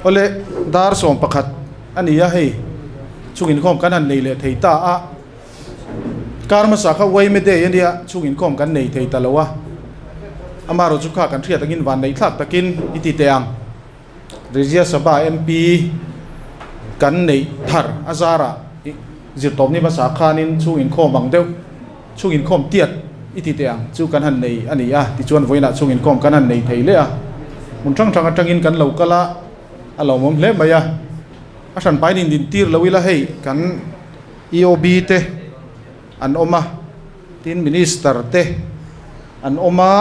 Awle dar 11 a ni a hei chung inkhawm kan han nei leh thei ta a kar hmasa kha Uaime Day a nia chung inkhawm kan nei thei ta lo a amaherawh chu kha kan hriat angin van neih thlak takin i ti teh ang Rajya Sabha MP kan neih thar a zarah zirtawpni hmasa khanin chung inkhawm ang deuh Chhung inkhawm tiat i ti teh ang chu kan han nei a ni a, tichuan vawiinah chhung inkhawm kan han nei thei leh a. Hmun hrang hrang atangin kan lo kal a, a lawmawm hle mai a. A hran pain in din tir lo ila hei kan EOB te an awm a, tin Minister te an awm a,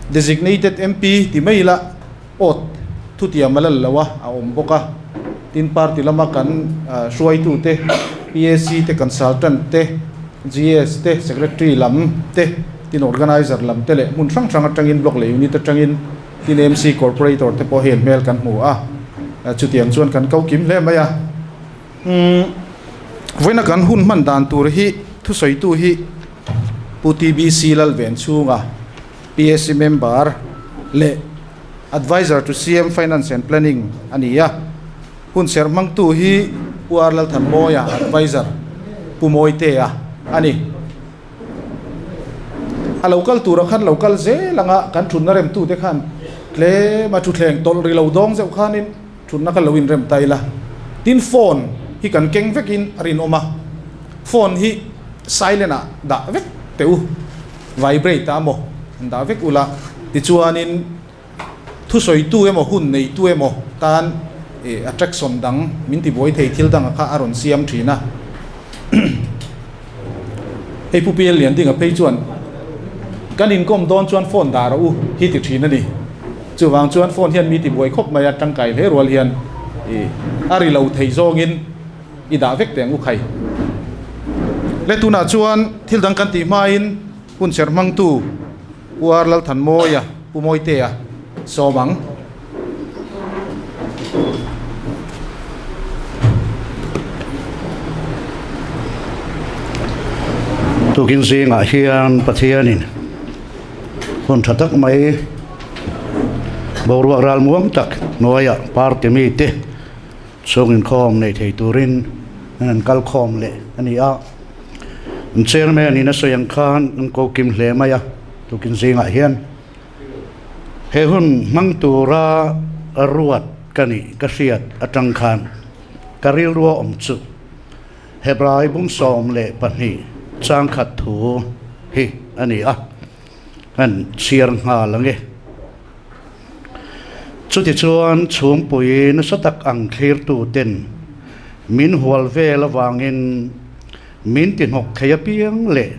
Designated MP ti mai ila awt thutiam a lal lo a, a awm bawk a. Tin party lama kan hruaitu te, PAC te, consultant te, GS te, secretary lam te, tin organizer lam te leh hmun hrang hrang atangin block leh unit atangin tin MC corporator te pawh hei an hmel kan hmu a. Chutiang chuan kan ko kim hle mai a. Umm vawiina kan hun hman dan tur hi thusawitu hi Pu TBC Lalvenchhunga, PAC member leh Adviser to CM Finance and Planning a ni a. Hun serh hmangtu hi Pu R Lalthanmawia, Adviser, Pu Mawitea a ni. A lo kal tura khan lo kal zel anga kan thutna remtute khan tlem a thuthleng tawlh ri lo dawng zeuh khanin thutna kha lo inrem ta ila. Tin phone hi kan keng vekin a rinawm a, phone hi silent ah dah vek teh u. Vibrate a maw an dah vek ula tichuanin thusawitu emaw hun neitu emaw tan ih attraction dang min tibuai thei thil danga kha a rawn siam thin a. Hei Pu Pial Liandinga phei chuan kan inkawm dawn chuan phone dah rawh u hi ti thin a ni. Chuvang chuan phone hian mi tibuai khawp mai a tangkai hle rual hian ih a ri lo thei zawngin i dah vek teh ang u khai. Le tunah chuan thil dang kan tih hmain hun serh hmangtu Pu R Lalthanmawia, Pu Mawitea sawm ang. Tukin zingah hian Pathianin hun tha tak mai boruak ralmuang tak hnuaiah party mite Chhung inkhawm nei thei turin an an kal khawm leh a ni a. An chairman in a sawi ang khan an ko kim hle mai a, tukin zingah hian he hun hmang tura ruat ka nih ka hriat atang khan ka rilrua awm chu Hebrai bung 12 changkhat thu hi a ni a, an chhiar nghal ang e. Chutichuan chhungpui nasa tak ang thlirtuten min hual vel avangin min ti hnawk thei apiang leh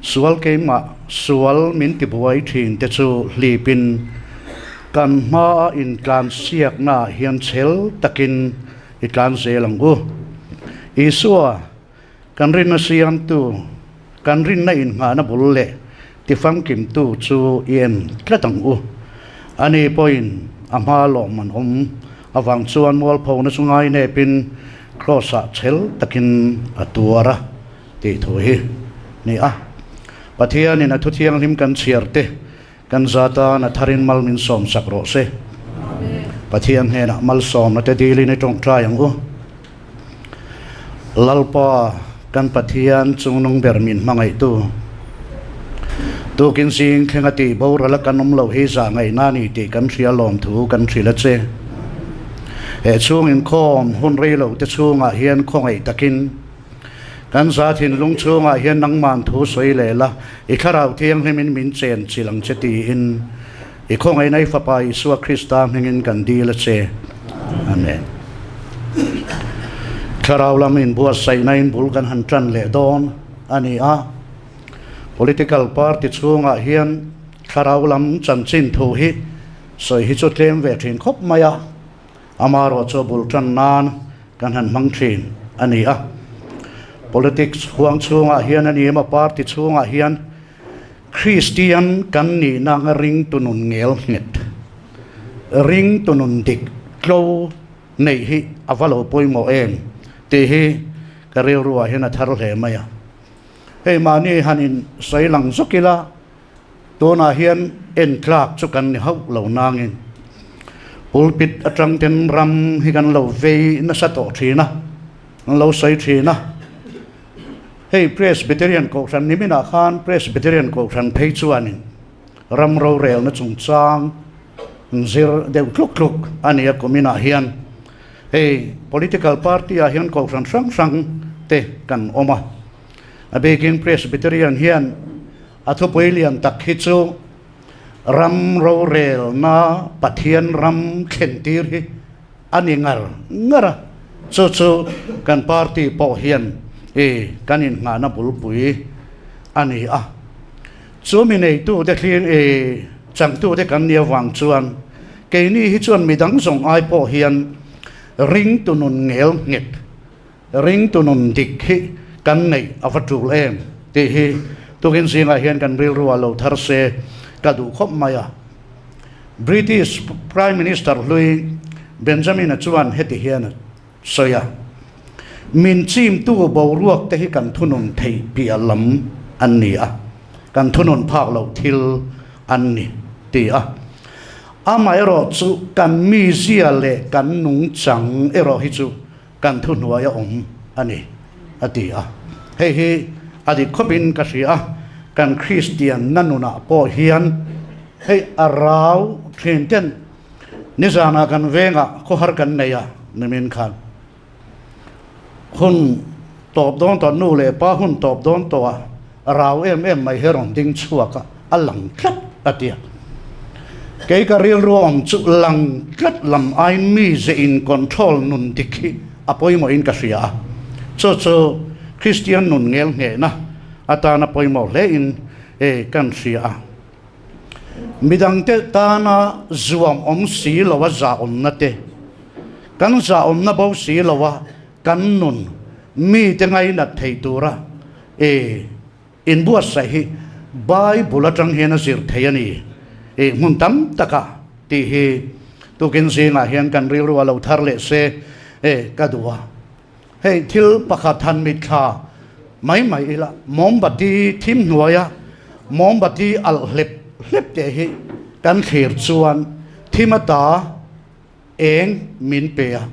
sual keimah sual min ti buai thin te chu hlipin kan hmaa intlansiaknaah hian chhel takin i tlan zel ang u. Isua Kan rinna siamtu, kan rinna inngahna bul leh tifamkimtu chu i en tlat ang u. Ani pawhin a hma lawm an awm avang chuan mualphona chu ngai nepin Kraws-ah chhel takin a tuar a tih thu hi ni a. Pathianin a thu thianghlim kan chhiar te kan za tan a tharin mal min sawmsak rawh se. Pathian hnenah malsawmna te dilin i tawngtai ang u. Lalpa kan Pathian chungnung ber min hmangaihtu, tukin zing thlenga tih boral a kan awm loh hi zah ngaihna a ni tih kan hria lawm thu kan hrilh a che. He chhung inkhawm hun rei lo te chhungah hian khawngaih takin kan za thinlung chhungah hian nangman thu sawi leh la, i thlarau thianghlimin min chen chilh ang che tiin I khawngaihna i Fapa Isua Krista hmingin kan dil a che. Amen. Thlarau lam inbuatsaihna in bul kan han tan leh dawn a ni a. Political party chhungah hian thlarau lam chanchin thu hi sawi hi chu tlem ve thin khawp mai a. Amaherawh chu bul tan nan kan han hmang thin a ni a. Politics huang chhungah hian a ni emaw party chhungah hian Kristian kan nihna anga ringtu nun ngel nghet, ringtu nun dik tlo neih hi a va lo pawimawh em tih hi ka rilruah hian a thar hle mai a. Hei mahni han in sawi lang zawk ila, tunah hian en tlak chu kan ni hauh lo nangin. Pulpit atang ten ram hi kan lo vei nasa tawh thin a, kan lo sawi thin a. Hei Presbyterian Kohhran niminah khan Presbyterian Kohhran phei chuanin ram rorelna chungchang zir deuh tluk tluk a ni a kuminah hian. Hei political party ah hian Kohhran hrang hrang te kan awm a. A bikin Presbyterian hian a thupui lian tak hi chu Ram rorelna Pathian ram thlentir hi a ni ngar ngar a, chu chu kan party pawh hian i kan inngahna bulpui a ni a. Chu mi neitute thlir i changtute kan nih avang chuan keini hi chuan midang zawng ai pawh hian ringtu nun ngel nghet Ringtu nun dik hi kan neih a va tul em tih hi tukin zingah hian kan rilru ah lo thar se ka duh khawp mai a. British Prime Minister hlui Benjamin-a chuan heti hian a sawi a, Min chimtu boruak te hi kan thunun theih piah lam an ni a, kan thunun phak loh thil an ni ti a. Amaherawhchu kan mizia leh kan nungchang erawh hi chu kan thuhnuai a awm a ni, a ti a. Hei hi a dik khawpin ka hria a, kan Kristianna nunah pawh hian hei a rau thin ten nizanah kan vengah khawhar kan nei a nimin khan hun tawp dawn tawh nu leh pa hun tawp dawn tawh a rau em em mai hi rawn ding chhuak a, a lang tlat a ti a. Kei ka rilru a awm chu lang tlat lam ai mi ze in control nun dik hi a pawimawh in ka hria a. Chu chu Kristian nun ngel nghehna atana pawimawh hle in kan hria a. Midangte tana zuam awm si lo a zahawmna te, kan zahawmna bo si lo a kan nun mite ngainat thei tura e inbuatsaih hi Bible atang hian a zir thei a ni e hmun tam taka tih hi tukin zingah hian kan rilru a lo thar leh se e ka duh a. Hei thil pakhat han mitthla mai mai ila mawmbati thim hnuaia mawmbati alh hlep hlep teh hi kan thlir chuan thim ata Eng min pe a,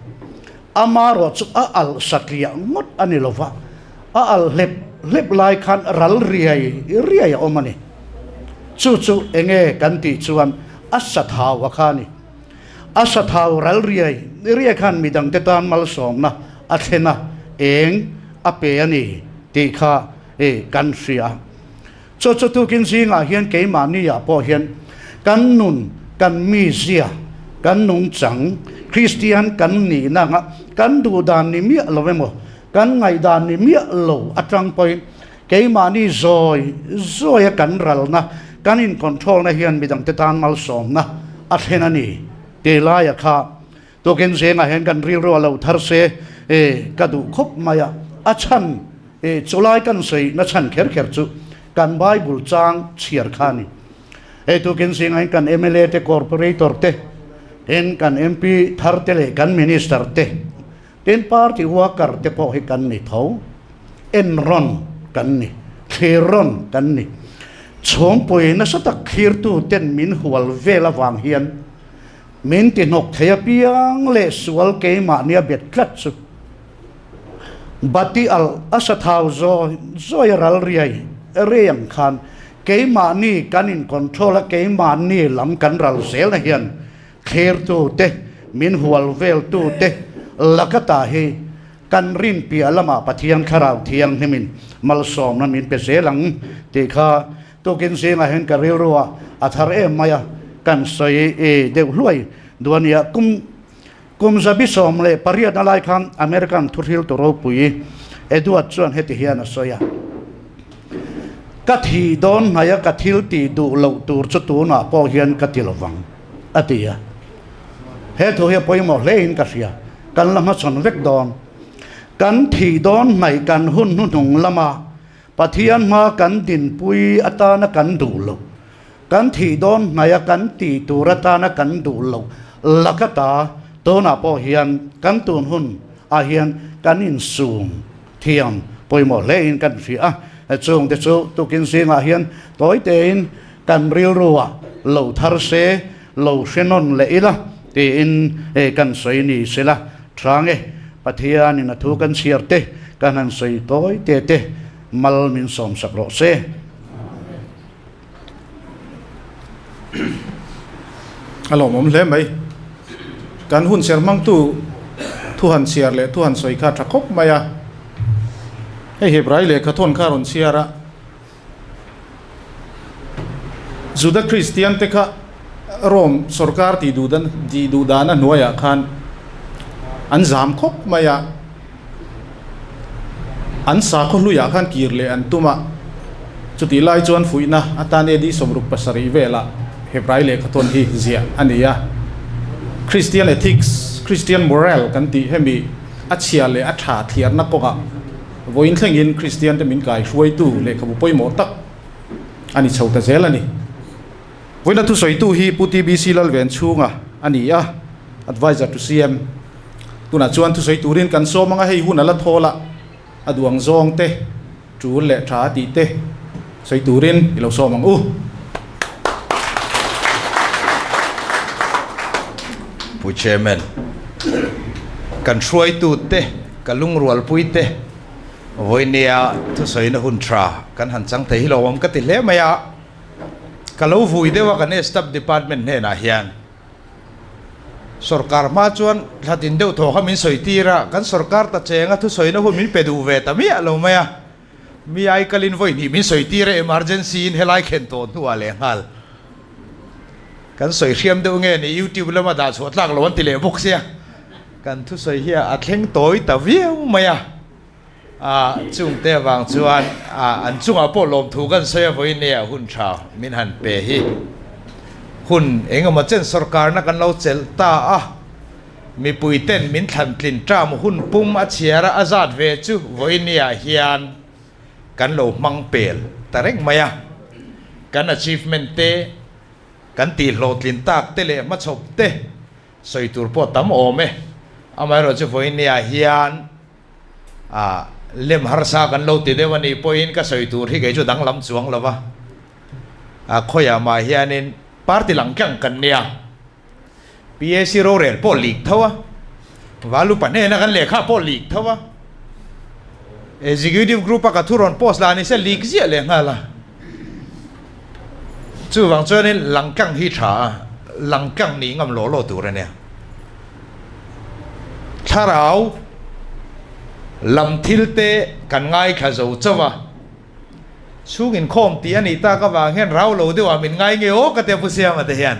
amarawh chu a alh satliah ngawt a ni lova, a alh hlep hlep lai khan ral riai riai a awm a ni. Chu chu enge kan tih chuan a sathau a kha a ni. A sathau ral riai riai khan midangte tan malsawmna a thlen a, eng a pe a ni tih kha kan hria. Chu chu tukin zingah hian keimahniah pawh hian kan nun, kan mizia, kan nungchang, Kristian kan nihna anga kan duhdan ni miah lo emaw, kan ngaihdan ni miah lo atang pawhin keimahni zawi zawia kan ralna, kan in-control-na hian midangte tan malsawmna a thlen a ni tih laia kha Tukin zengah hian kan rilru a lo thar se e ka duh khawp mai a, a chhan e chulai kan sawi na chhan kher kher chu kan Bible chang chhiar kha a ni. Hei tukin zingah hian kan mla te, corporator te, tin kan MP thar te leh kan minister te, tin party worker te pawh hi kan ni tho. Enrawn kan ni, thlirrawn kan ni. Chhawngpui nasa tak thlirtu ten min hual vel avang hian Min ti hnawk thei apiang leh sual keimahnia bet tlat chu Bati alh a sa thau zawi zawi a ral riai rei ang khan keimahni kan in control a keimahni lam kan ral zel na hian thlertu te min hual vel tu te lakata hi kan rin piah lamah Pathian Thlarau Thianghlimin malsawmna min pe zel ang tih kha Tukin zingah hian ka rilru a a thar em mai a, kan sawi i deuh hluai duh a nia. Kum kum 118 na lai khan American thuhriltu ropui Edward chuan heti hian a sawi a, Ka thih dawn hnaih a ka thil tih duh loh tur chu tunah pawh hian ka ti lovang, a ti a. He thu hi a pawimawh hlein ka hria, kan la hmachhawn vek dawn. Kan thih dawn hnaih kan hun hnuhnung lama Pathian hma kan dinpui atana kan duh lo, kan thih dawn hnaia kan tih tur atana kan duh lo laka ta tunah pawh hian kan tun hun ah hian kan insum thiam pawimawh hle in kan hria a, chung te chu tukin zingah hian tawi tein kan rilru ah lo thar se lo hre nawn leh ila. tiin kan sawi ni sela tha nge Pathianin a thu kan chhiar te kan han sawi tawi te te mal min sawm sak rawh se. A lawmawm hle mai. Kan hun ser hmangtu thu han chhiar leh thu han sawi kha tha khawp mai a. Hei Hebrai lehkha thawn kha a rawn chhiar a. Juda Kristian te kha Rome sorkar tih duh dan tih duh dana hnuaiah khan an zam khawp mai a. An sakhaw hluiah khan kir leh an tum a, chutih lai chuan fuihna atan AD 67 velah Hebrai lehkhathawn hi ziah a ni a. Christian ethics, Christian moral kan tih hemi a chhia leh a tha thliarna kawngah vawiin thlengin Kristian te min kaihruaitu lehkhabu pawimawh tak a ni chho ta zel a ni. Vawiina thusawitu hi Pu TBC Lalvenchhunga a ni a, Adviser to CM. Tunah chuan thusawi turin kan sawm anga hei hun a la thawl a, a duang zawng te, tul leh tha tih te sawi turin i lo sawm ang u. Pu Chairman, kan hruaitu te, ka lungrualpui te, vawinia thusawina hun tha kan han chang thei hi lo awm ka ti hle mai a. Ka lo vui deuh a kan Staff Department hnenah hian sorkar hma chuan thlatin deuh thaw kha min sawi tir a, kan sorkar ta chenga thusawina hun min pe duh ve ta miah lo mai a, mi ai kalin vawi hnih min sawi tir a emergency in helai khen tawh hnuah leh nghal kan sawi hriam deuh nge ni YouTube lama dah chhuah tlak lo an ti leh bawk sia, kan thusawi hi a thleng tawi ta viau mai a. A chungte avang chuan an chungah pawh lawmthu kan sawi a vawiin nia hun tha min han pe hi. Hun engemaw chen sorkarna kan lo chelh ta a, mipui ten min thlan tlin term hun pum a chhiar a, a zat ve chu vawiin nia hian kan lo hmang pel ta reng mai a. Kan achievement te, kan tihhlawhtlin tak te leh hmachhawp te sawi tur pawh tam awm e. Amaherawhchu vawiin nia hian A lem harsa kan lo ti deuh a nih pawhin ka sawi tur hi kei chu danglam chuang lo va. A khawiah mah hianin party lang tlang kan nia. PAC rorel pawh leak tho a, Valupa hnena kan lehkha pawh leak tho a, Executive group a ka thu rawn post lah ni se leak ziah leh nghal a. Chuvang chuanin lang tlang hi tha a, lang tlang nih ngam law law tur a nia. Thlarau lam thil te kan ngaithla zo chauh a, chhung inkhawm tih a nih tak avang hian rau lo deuh ah min ngai nge aw ka tia Pu Siama te hian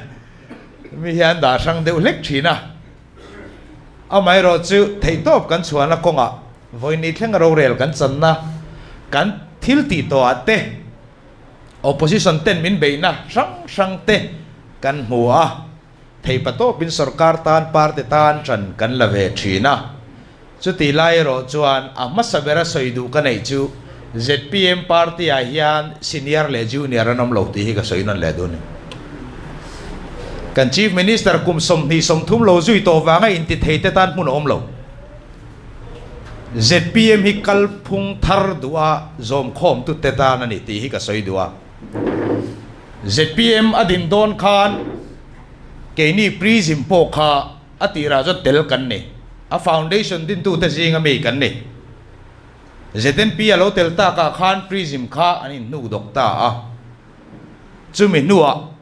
mi hian dah hrang deuh hlek thin a. Amaherawh chu theihtawp kan chhuahna kawngah vawiin thleng rorel kan channa kan thil tih tawh ah te opposition ten min beihna hrang hrang te kan hmu a. Theipatawpin sorkar tan party tan ṭan kan la ve ṭhin a. Chutih lai erawh chuan a hmasa bera sawi duh ka neih chu zpm party ah hian senior leh junior an awm lo tih hi ka sawi nawn leh dun. Kan Chief Minister kum 20 30 lo zui tawh vanga intithei te tan hmun a awm lo. Zpm hi kalphung thar duha zawmkhawmtu te tan a ni tih hi ka sawi duh a. Zpm a din dawn khan keini Prism pawh kha a tirah chuan tel kan ni. A foundation dintute zinga mi kan ni. ZNP a lo tel takah khan Prism kha an inhnuk dawk ta a. Chumi hnuah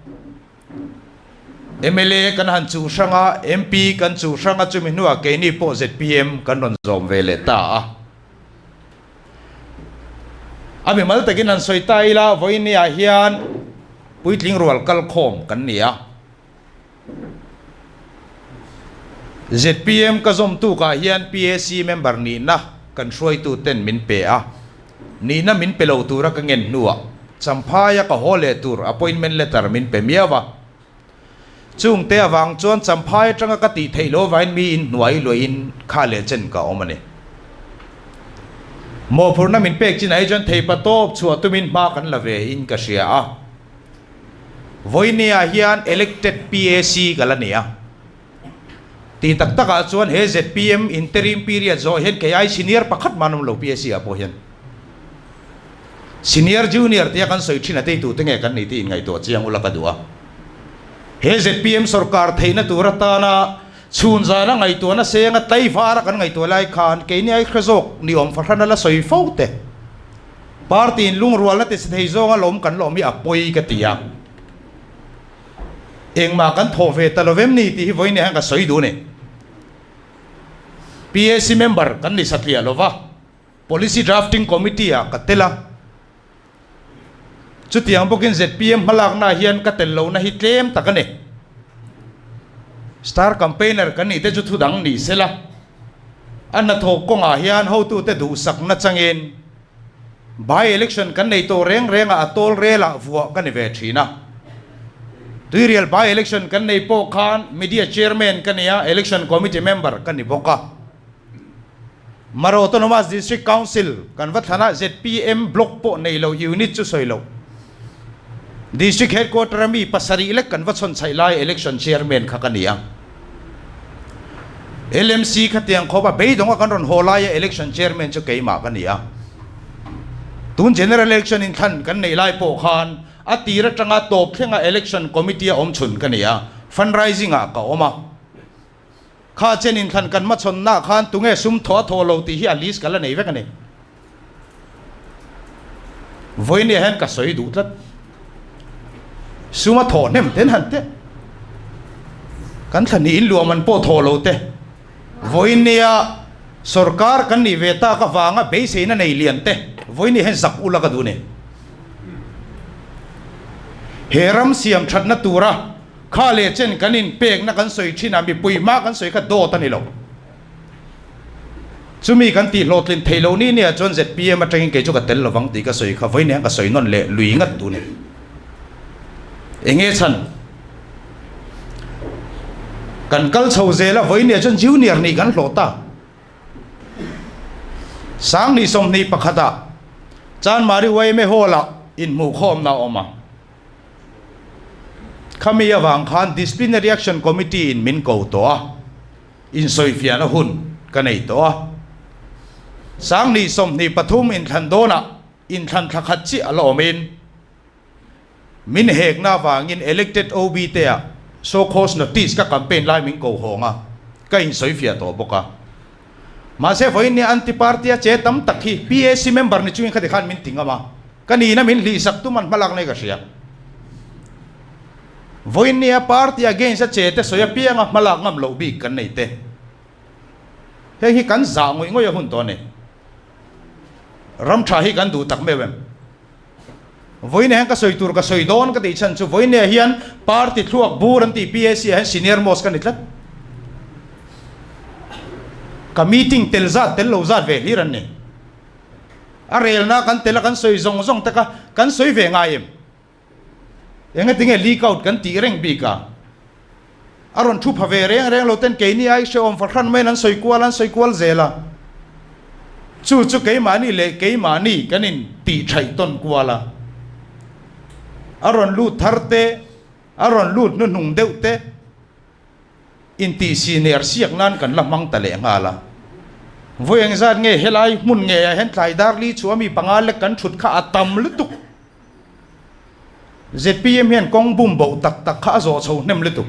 mla kan han chuh hrang a, MP kan chuh hrang a, chumi hnuah keini pawh zpm kan rawn zawm ve leh ta a. A mimal takin han sawi ta ila, vawiin-ah hian puitling rual kal khawm kan ni a. Zpm ka zawm tukah hian PAC member nihna kan hruaitu ten min pe a, nihna min pe lo tura ka ngen hnuah Champhaia ka haw leh tur appointment letter min pe miau a. Chungte avang chuan Champhai atanga ka tih theih loh avangin mi in hnuai luahin kha leh chen ka awm a ni. Mawhphurhna min pek chinah hi chuan theipa tawp chhuah tumin hma kan la ve in ka hria a. Vawinia hian elected PAC ka la ni a. Tih tak takah chuan he zpm interim period zawh hian kei ai senior pakhat mah an awm lo PAC ah pawh hian. Senior junior tia kan sawi thin a teitu te nge kan ni tih inngaihtuah chiang ula ka duh a. He zpm sorkar theihna tur atana chhun zana ngaihtuahna senga tlaivara kan ngaihtuah lai khan keini ai hre zawk ni awm fahran a la sawi fo te. Party in lungrualna ti si thei zawnga lawm kan lawm hi a pawi ka ti a. Engmah kan thawh ve ta lo vem ni tih hi vawiin hian ka sawi duh a ni. PAC member kan ni satliah lo va, Policy Drafting Committee ah ka tel a. Chutiang bawkin zpm hmalakna ah hian ka tel lohna hi tlem tak a ni. Star campaigner kan nih te chu thu dang ni sela, a hnathawk kawngah hian hotute duhsakna changin by election kan nei tawh reng rengah a tawl relah vuah ka ni ve thin a. Tuirial by election kan nei pawh khan media chairman ka ni a, election committee member ka ni bawk a. Mara Autonomous District Council kan va thlan a, zpm block pawh nei lo unit chu sawi loh. District headquarter a mi pasarih lek kan va chhawn chhaih lai election chairman kha ka ni a. LMC khatiang khawp a beidawng a kan rawn haw laia election chairman chu keimah ka ni a. Tun general election inthlan kan neih lai pawh khan a tir atanga tawp thlenga election committee a awm chhun ka ni a, fundraising ah ka awm a. Kha chen inthlan kan hmachhawnnaah khan tunge sum thaw a thaw lo tih hi a list ka la nei vek a ni. Vawinia hian ka sawi duh tlat. Sum a thaw hnem ten han teh. Kan thla hnih in luah man pawh thaw lo te. Vawinia sorkar kan nih ve tak avanga beiseina nei lian te vawinia hian zak ula ka duh a ni. He ram siam thatna tura Kha leh chen kan inpekna kan sawi thin a, mipui hma kan sawi kha dawt a ni lo. Chumi kan tih hlawhtlin theih loh ni nia chuan zpm atangin kei chu ka tel lovang tih ka sawi kha vawiin hian ka sawi nawn leh lui ngat duh ni. Enge chhan? Kan kal chho zel a, vawiin nia chuan junior nih kan hlawh ta. Sanghnih 21 ah Chanmari yma Hall ah inhmuhkhawmna a awm a. Khami avang khan Disciplinary Action Committee in min ko tawh a, insawifiahna hun ka nei tawh a. 2023 inthlan dawnah inthlan thla khat chiah a la awmin min hekna avangin elected OB te ah show cause notice ka campaign lai min ko hawng a, ka insawifiah tawh bawk a. Mahse vawiin nia anti-party a che tam tak hi PAC member ni chungin khati khan min ti ngam a. Ka nihna min hlihsak tum an hmalak nei ka hria. Vawiin nia party against a che te sawi apianga hmalak ngam loh bik kan nei te. Heng hi kan zah ngawih ngawih a hun tawh a ni. Ram tha hi kan duh tak meuh em? Vawiin ah hian ka sawi tur ka sawi dawn ka tih chhan chu vawiin ah hian party thluak bur an tih PAC ah hian senior most ka ni tlat. Ka meeting tel zat tel lo zat ve hlir an ni. A relna kan tel a kan sawi zawng zawng te kha kan sawi ve ngai em? Engatinge leak out kan tih reng bik a? A rawn thu pha ve reng reng lo ten keini ai hrehawm fahran maiin an sawi kual an sawi kual zel a. Chu chu keimahni leh keimahni kan in tih thaih tawn kual a. A rawn lut thar te, a rawn lut hnuhnung deuh te intih ner siak nan kan la hmang ta leh nghal a. Vawi engzat nge helai hmun ngeiah hian tlai dar li chhuah mi panga lek kan thut kha a tam lutuk. Zpm hian kawng bum boh tak tak kha a zawh chho hnem lutuk.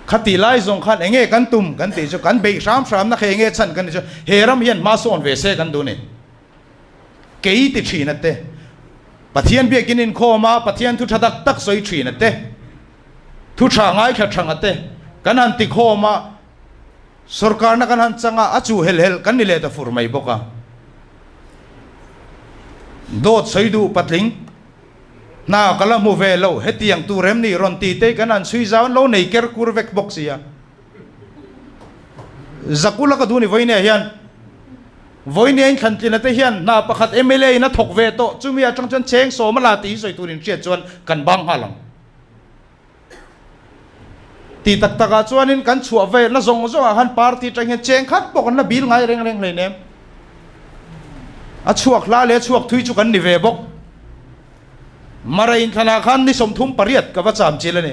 Khati lai zawng khan enge kan tum kan tih chu kan beih hram hram na kha enge chhan kan tih chu he ram hian hma sawn ve se kan duh ni. Kei ti thin a te. Pathian biakin inkhawm a Pathian thu tha tak tak sawi thin a te. Thu tha ngaithla thang a te. Kan han ti khawm a Sorkarna kan han chang a, a chu hel hel kan ni leh ta fur mai bawk a. Dawt sawi duh patling, hna ka la hmu ve lo, hetiang tur em ni rawn ti te kan han chhui zau an lo nei ker kur vek bawk sia. Zakula ka duh ni vawinia hian, vawinia in thlantlina te hian hna pakhat mla in a thawk ve tawh, chumi atang chuan cheng sawm a la tih hi sawi tur inhriat chuan kan bang nghal ang. Ti tak takah chuanin kan chhuah velna zawng zawngah khan party atang hian cheng khat pawh kan la bil ngai reng reng hleinem. A chhuak hla leh a chhuak thui chu kan ni ve bawk. Mara inthlanah khan ni 38 ka va cham chil a ni.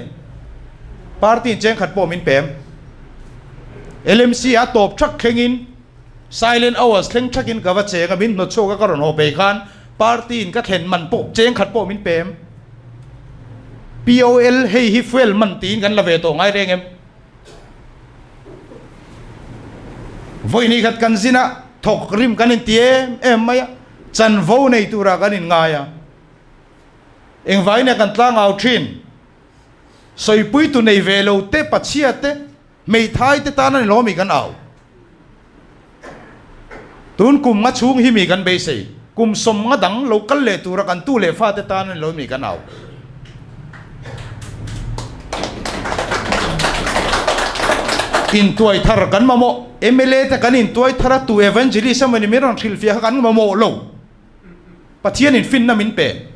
Party in cheng khat pawh min pem. LMC a tawp thak thlengin silent hours thleng thakin ka va cheng a, min hnawt chhuak a ka rawn haw phei khan party in ka thlen man pawh cheng khat pawh min pem. POL hei hi fuel man tiin kan la ve tawh ngai reng em? Vawi khat kan zin a, thawk rim kan inti em em mai a, chanvo nei turah kan inngai a. Engvaiin kan tlangau thin? Sawipuitu nei ve lo te, pachhia te, hmeithai te tan a ni lo mi kan au. Tun kum nga chhung hi mi kan beisei. Kum sawm nga dang lo kal leh tura kan tu leh fate tan a ni lo mi kan au. Intuai thar kan mamawh. Mla te kan intuai thar a, tu evangelist emaw ni min rawn hrilhfiah kha kan mamawh lo. Pathianin finna min pe.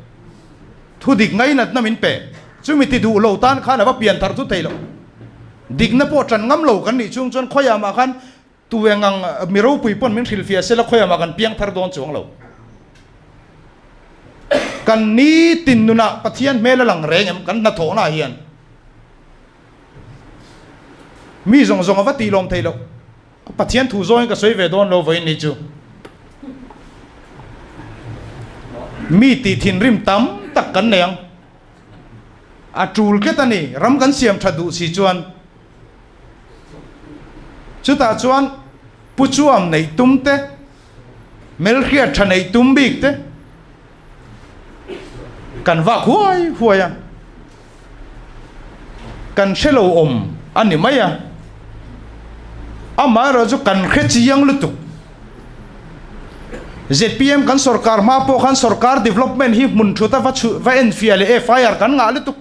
Thudik ngainatna min pe. Chumi ti duh lo tan khan a va pian thar chu thei lo. Dikna pawh ṭan ngam lo kan nih chung chuan khawiah mah khan tu eng ang mi ropui pawn min hrilhfiah sela khawiah mah kan piang thar dawn chuang lo. Kan nitin nunah Pathian hmel a lang reng em kan hnathawhnaah hian mi zawng zawng a va tih lawm thei loh. Pathian thu zawngin ka sawi ve dawn lo vawiin ni chu. Mi tih thinrim tam tak kan nei ang. A tul tlat a ni, ram kan siam tha duh si chuan. Chutah chuan Pu Chuam neih tum te, Melhriat tha neih tum bik te kan vak huai huai a. Kan hre lo awm a ni mai a, amaherawh chu kan hre chiang lutuk. Zpm kan sorkar hma pawh khan sorkar development hi hmun thut a va chhuh va enfiah leh FIR kan ngah lutuk.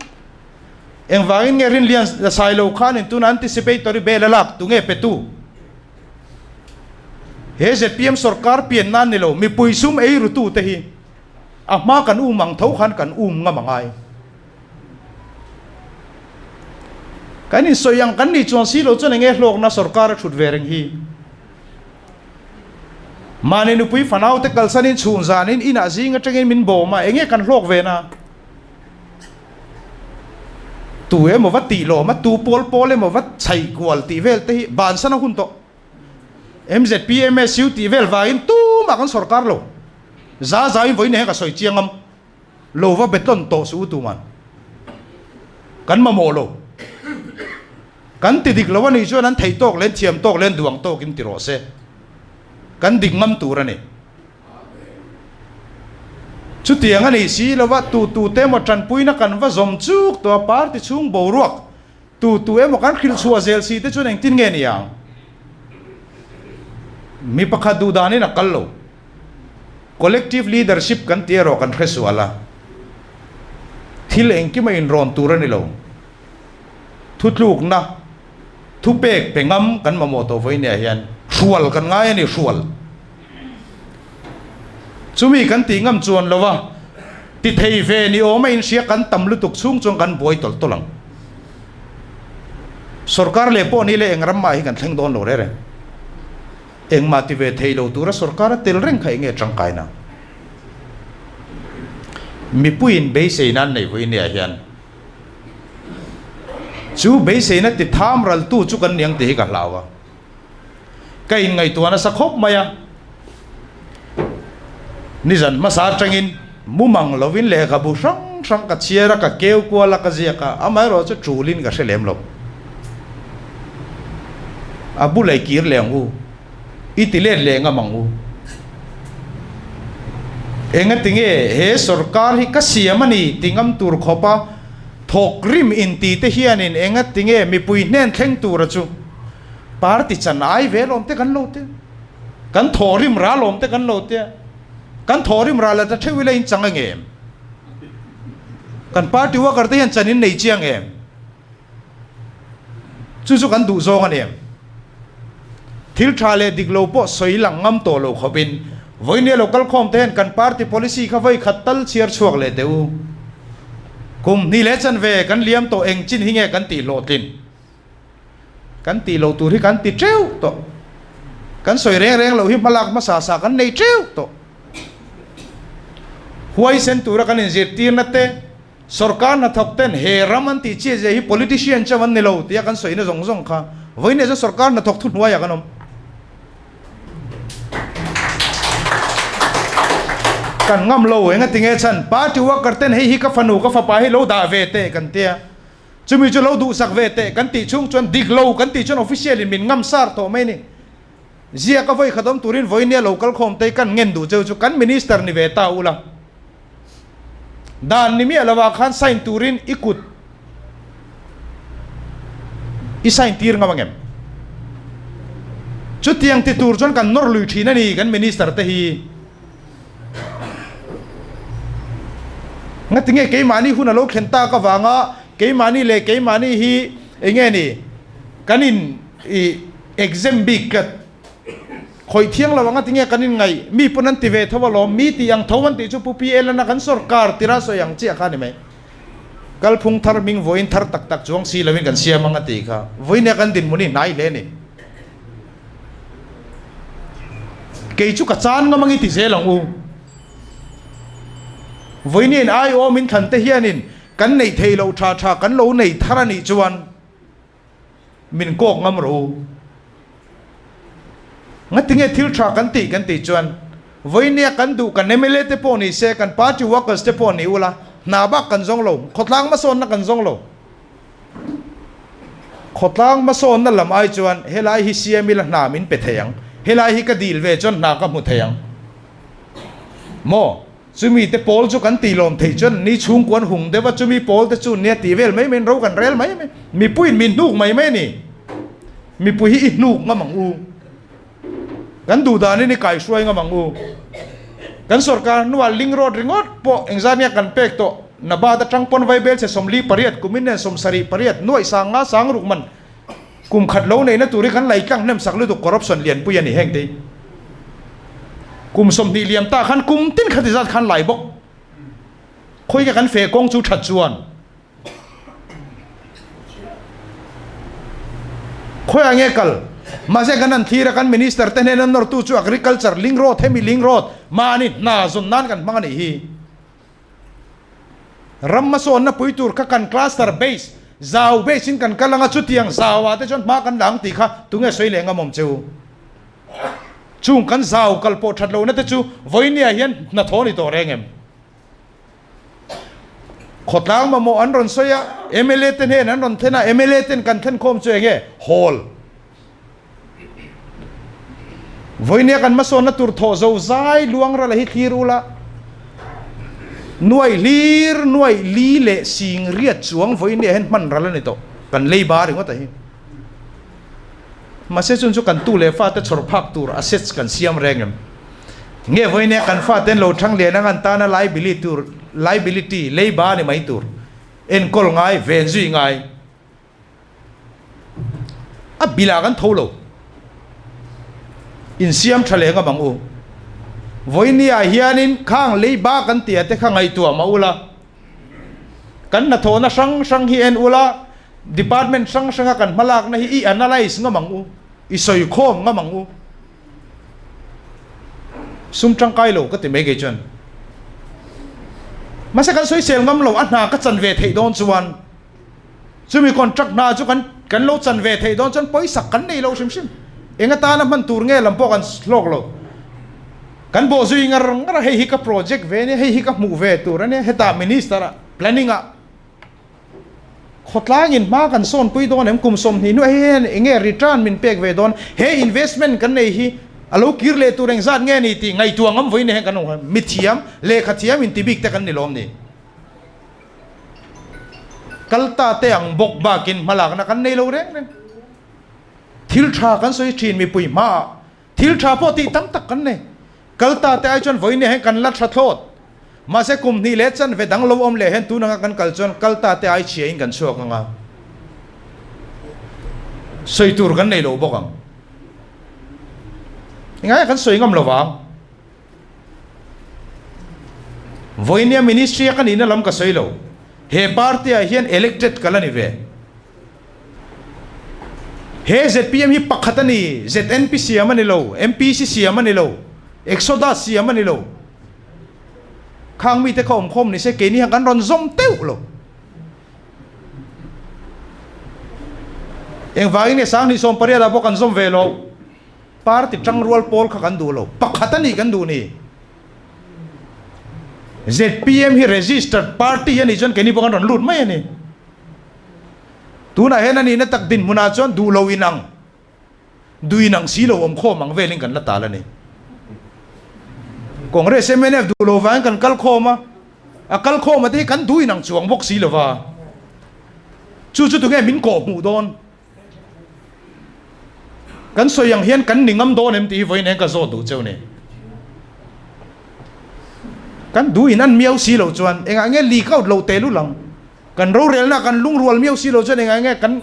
Engvangin nge Rinlian Sailo khanin tuna anticipatory bail a lak tu nge petu? He zpm sorkar pian nan ni lo mipui sum ei rutu te hi a hma kan um ang tho khan kan um ngam a ngai. Kan insawi ang kan nih chuan si lo chuan enge hlawkna sorkar a thut ve reng hi. Mahni nupui fanau te kalsanin chhun zanin inah zing atangin min bawm a, enge kan hlawk ve na? Tu emaw va tih lawm a, tu pawl pawl emaw va chhaih kual tih vel te hi bansan a hun tawh. MZP, MSU tih vel vangin tumah kan sorkar lo. Za zauin vawiin hian ka sawi chiang am. Lo va betlawn tawh suh u tuman. Kan mamawh lo. Kan ti dik lo a nih chuan an theih tawk leh an thiam tawk leh an duang tawkin ti rawh se. Kan dik ngam tur a ni. Chutiang a nih si lova tu tu te emaw tanpuina kan va zawm chuk tawh a party chhung boruak tu tu emaw kan hrilh chhuah zel si te chuan engtin nge ni ang? Mi pakhat duh danin a kal lo. Collective leadership kan tih erawh kan hre sual a. Thil engkim a inrawn tur a ni lo. Thutlukna, thupek pe ngam kan mamawh tawh vawinia hian hrual kan ngai a ni, hrual. Chumi kan tih ngam chuan lo a, ti thei ve ni awm a inhria kan tam lutuk chhung chuan kan buai tawlh tawlh ang. Sorkar leh pawh ni leh eng ram mah hi kan thleng dawn lo reng reng. Engmah ti ve thei lo tura sorkar a tel reng kha enge tangkaina? Mipuiin beiseina an nei vawinia hian Chu beiseina ti tham raltu chu kan niang tih hi ka hlau a. Ka inngaihtuah nasa khawp mai a. Nizan hmasa atangin mumang lovin lehkhabu hrang hrang ka chhiar a, ka keu kual a, ka ziak a, amaherawh chu tulin ka hre lem lo. A bulei kir leh ang u. I ti let leh ngam ang u. Engatinge he sorkar hi ka siam a ni ti ngam tur khawpa thawk rim inti te hianin engatinge mipui hnen thleng tura chu party chan ai ve lawm te kan lo tia, kan thawh rim ra lawm te kan lo tia, kan thawh rim ra la ta theuh ila in chang ang em? Kan party worker te hian chan in nei chiang em? Chu chu kan duh zawng a ni em? Thil tha leh dik lo pawh sawi lang ngam tawh lo khawpin vawinia lo kal khawm te hian kan party policy kha vawi khat tal chhiar chhuak leh teh u. Kum hnih leh chanve kan liam tawh eng chin hi nge kan tih hlawhtlin? Kan tih loh tur hi kan ti teuh tawh. Kan sawi reng reng loh hi hmalak hmasa sa kan nei teuh tawh. Huaisen tura kan inzirtirna te, Sorkar hnathawk ten he ram an tih chiah zia hi politician chauh an ni lo tia kan sawina zawng zawng kha vawiin chuan sorkar hnathawk thuhnuaiah kan awm. Kan ngam lo enga tinge chhan party worker ten hei hi ka fanu ka fapa hi lo dah ve teh kan tia. Chumi chu lo duhsak ve teh kan tih chhung chuan dik lo kan tih chuan official in min ngam sar tawh mai ni. Ziak a vawi khat awm turin vawinia lo kal khawm te kan ngen duh cheu chu kan minister ni ve ta ula. Dan ni miah lovah khan sign turin i kut i sign tir ngam angem? Chutiang ti tur chuan kan nawr lui thin a ni kan minister te hi. Ngatinge keimahni hun a lo thlen tak avanga keimahni leh keimahni hi enge ni kan in i exam bik tlat. Khawih thiang lo anga tinge kan inngaih, mi pawn an ti ve tho alawm, mi tih ang tho an tih chu Pu PL an a kan sorkar tira sawi ang chiah kha a ni mai. Kalphung thar hming vawiin thar tak tak chuang si lovin kan siam ang a tih kha vawiin a kan dinhmun hi hnai hle a ni. Kei chu ka chan ngam ang i ti zel ang u. Vawiin aiawm min thlan te hianin kan neih theih loh tha tha kan lo nei thar a nih chuan, Min kawk ngam rawh u. Ngatinge thil tha kan tih kan tih chuan vawinia kan duh kan mla te pawh ni se, kan party workers te pawh ni ula, hna bak kan zawng lo, khawtlang hmasawnna kan zawng lo. Khawtlang hmasawnna lam ai chuan helai hi siam ila hna min pe thei ang, helai hi ka dil ve chuan hna ka hmu thei ang maw? Chumi te pawl chu kan tih lawm theih chuan ni chhungkuan hung deuh a, chumi pawl te chu nia tih vel mai mai in ro kan rel mai mai. Mipuiin min hnuk mai mai a ni. Mipui hi i hnuk ngam ang u. Kan duh danin i kaihruai ngam ang u. Kan sorkar hnuah link road ringawt pawh engzat nge kan pek tawh? Nabad atang pawn Vaibel chhe 48 kumin nen 78 nuaih sang nga sang ruk man Kum khat lo neihna tur hi kan lei tlang hnem sak lutuk corruption lianpui a ni heng te hi. Kum 20 liam ta khan kum tin khati zat khan lai bawk. Khawika kan feh kawng chu that chuan khawiah nge kal? Mahse kan han thlir a kan minister te hnena nawrtu chu agriculture link road hemi link road mahni hna zawn nan kan hmang a nih hi. Ram hmasawnna pui tur kha kan cluster base, zau base in kan kal anga chutiang zau ah te chuan hma kan la ang tih kha tunge sawi leh ngam awm che u. Chung kan zau kal pawh that lohna te chu vawinia hian hnathawh ni tawh reng em? Khawtlang mamawh an rawn sawi a, mla te hnen an rawn thlen a, mla ten kan thlen khawm chu enge? Hall. Vawinia kan hmasawnna tur thawh zo zai luang rala hi thlir ula, nuaih hlir nuaih li leh sing riat chuang vawinia hian hman ral a ni tawh, kan lei ba ringawt a hi. Mahse chun chu kan tu leh fate chhawr phak tur assets kan siam reng em? Nge vawinia kan faten lo thang lian ang an tana liability tur liability lei ba a ni mai tur, enkawl ngai, ven zui ngai. A bilah kan tho lo. Insiam tha leh ngam ang u. Vawinia hianin khang lei ba kan tia te kha ngaihtuah mah ula. Kan hnathawhna hrang hrang hi en ula, department hrang hranga kan hmalakna hi i analyse ngam ang u, i sawikhawm ngam ang u. Sum tangkai lo ka ti mai kei chuan. Mahse kan sawisel ngam lo, a hna ka chan ve theih dawn chuan. Chumi contract hna chu kan kan lo chan ve theih dawn chuan pawisak kan nei lo hrim hrim. Eng atana hman tur nge lam pawh kan hlawk lo. Kan bawh zui ngar ngar a, hei hi ka project ve ania, hei hi ka hmuh ve tur ania, hetah minister ah planning ah khawtlangin hma kan sawnpui dawn em, kum 20 hnuah hei hian eng nge return min pek ve dawn, he investment kan nei hi a lo kir leh tur engzat nge ni tih ngaihtuah ngam vawiin hian kan awm, mithiam, lehkha thiam intibik te kan ni lawm ni. Kal ta te ang bawk bakin hmalakna kan nei lo reng reng. Thil tha kan sawi thin mipui hmaah thil tha pawh tih tam tak kan nei. Kal ta te ai chuan vawiin hian kan la tha thlawt. Mahse kum hnih leh chanve dang lo awm leh hian tun anga kan kal chuan kal ta te ai chhia in kan chhuak anga sawi tur kan nei lo bawk ang. Engah kan sawi ngam lo vang. Vawinia ministry a ka nihna lam ka sawi lo. He party ah hian elected ka la ni ve. He zpm hi pakhat a ni, ZNP siam a ni lo, MPC siam a ni lo, Exodus siam a ni lo. Khang mite kha awmkhawm ni se keini hian kan rawn zawm teuh lo. Engvangin nge 2018 ah pawh kan zawm ve lo. Party tangrual pawl kha kan duh lo, pakhat a nih kan duh ni. Zpm hi registered party a nih chuan keini pawh kan rawn lut mai a ni. Tunah hian a nihna tak dinhmunah chuan duh lo inang, duh inang si lo awm khawm ang velin kan la tal a ni. Congress mnf duh lo vangin kan kal khawm a, a kal khawm a te hi kan duh inang chuang bawk si lo va. Chu chu tunge min kawh hmuh dawn? Kan sawi ang hian kan ni ngam dawn em tih hi vawiin eng ka zawt duh cheu ni. Kan duh in an miau si lo chuan engah nge leak out lo teh lul ang. Kan rorelna kan lungrual miau si lo chuan engah nge kan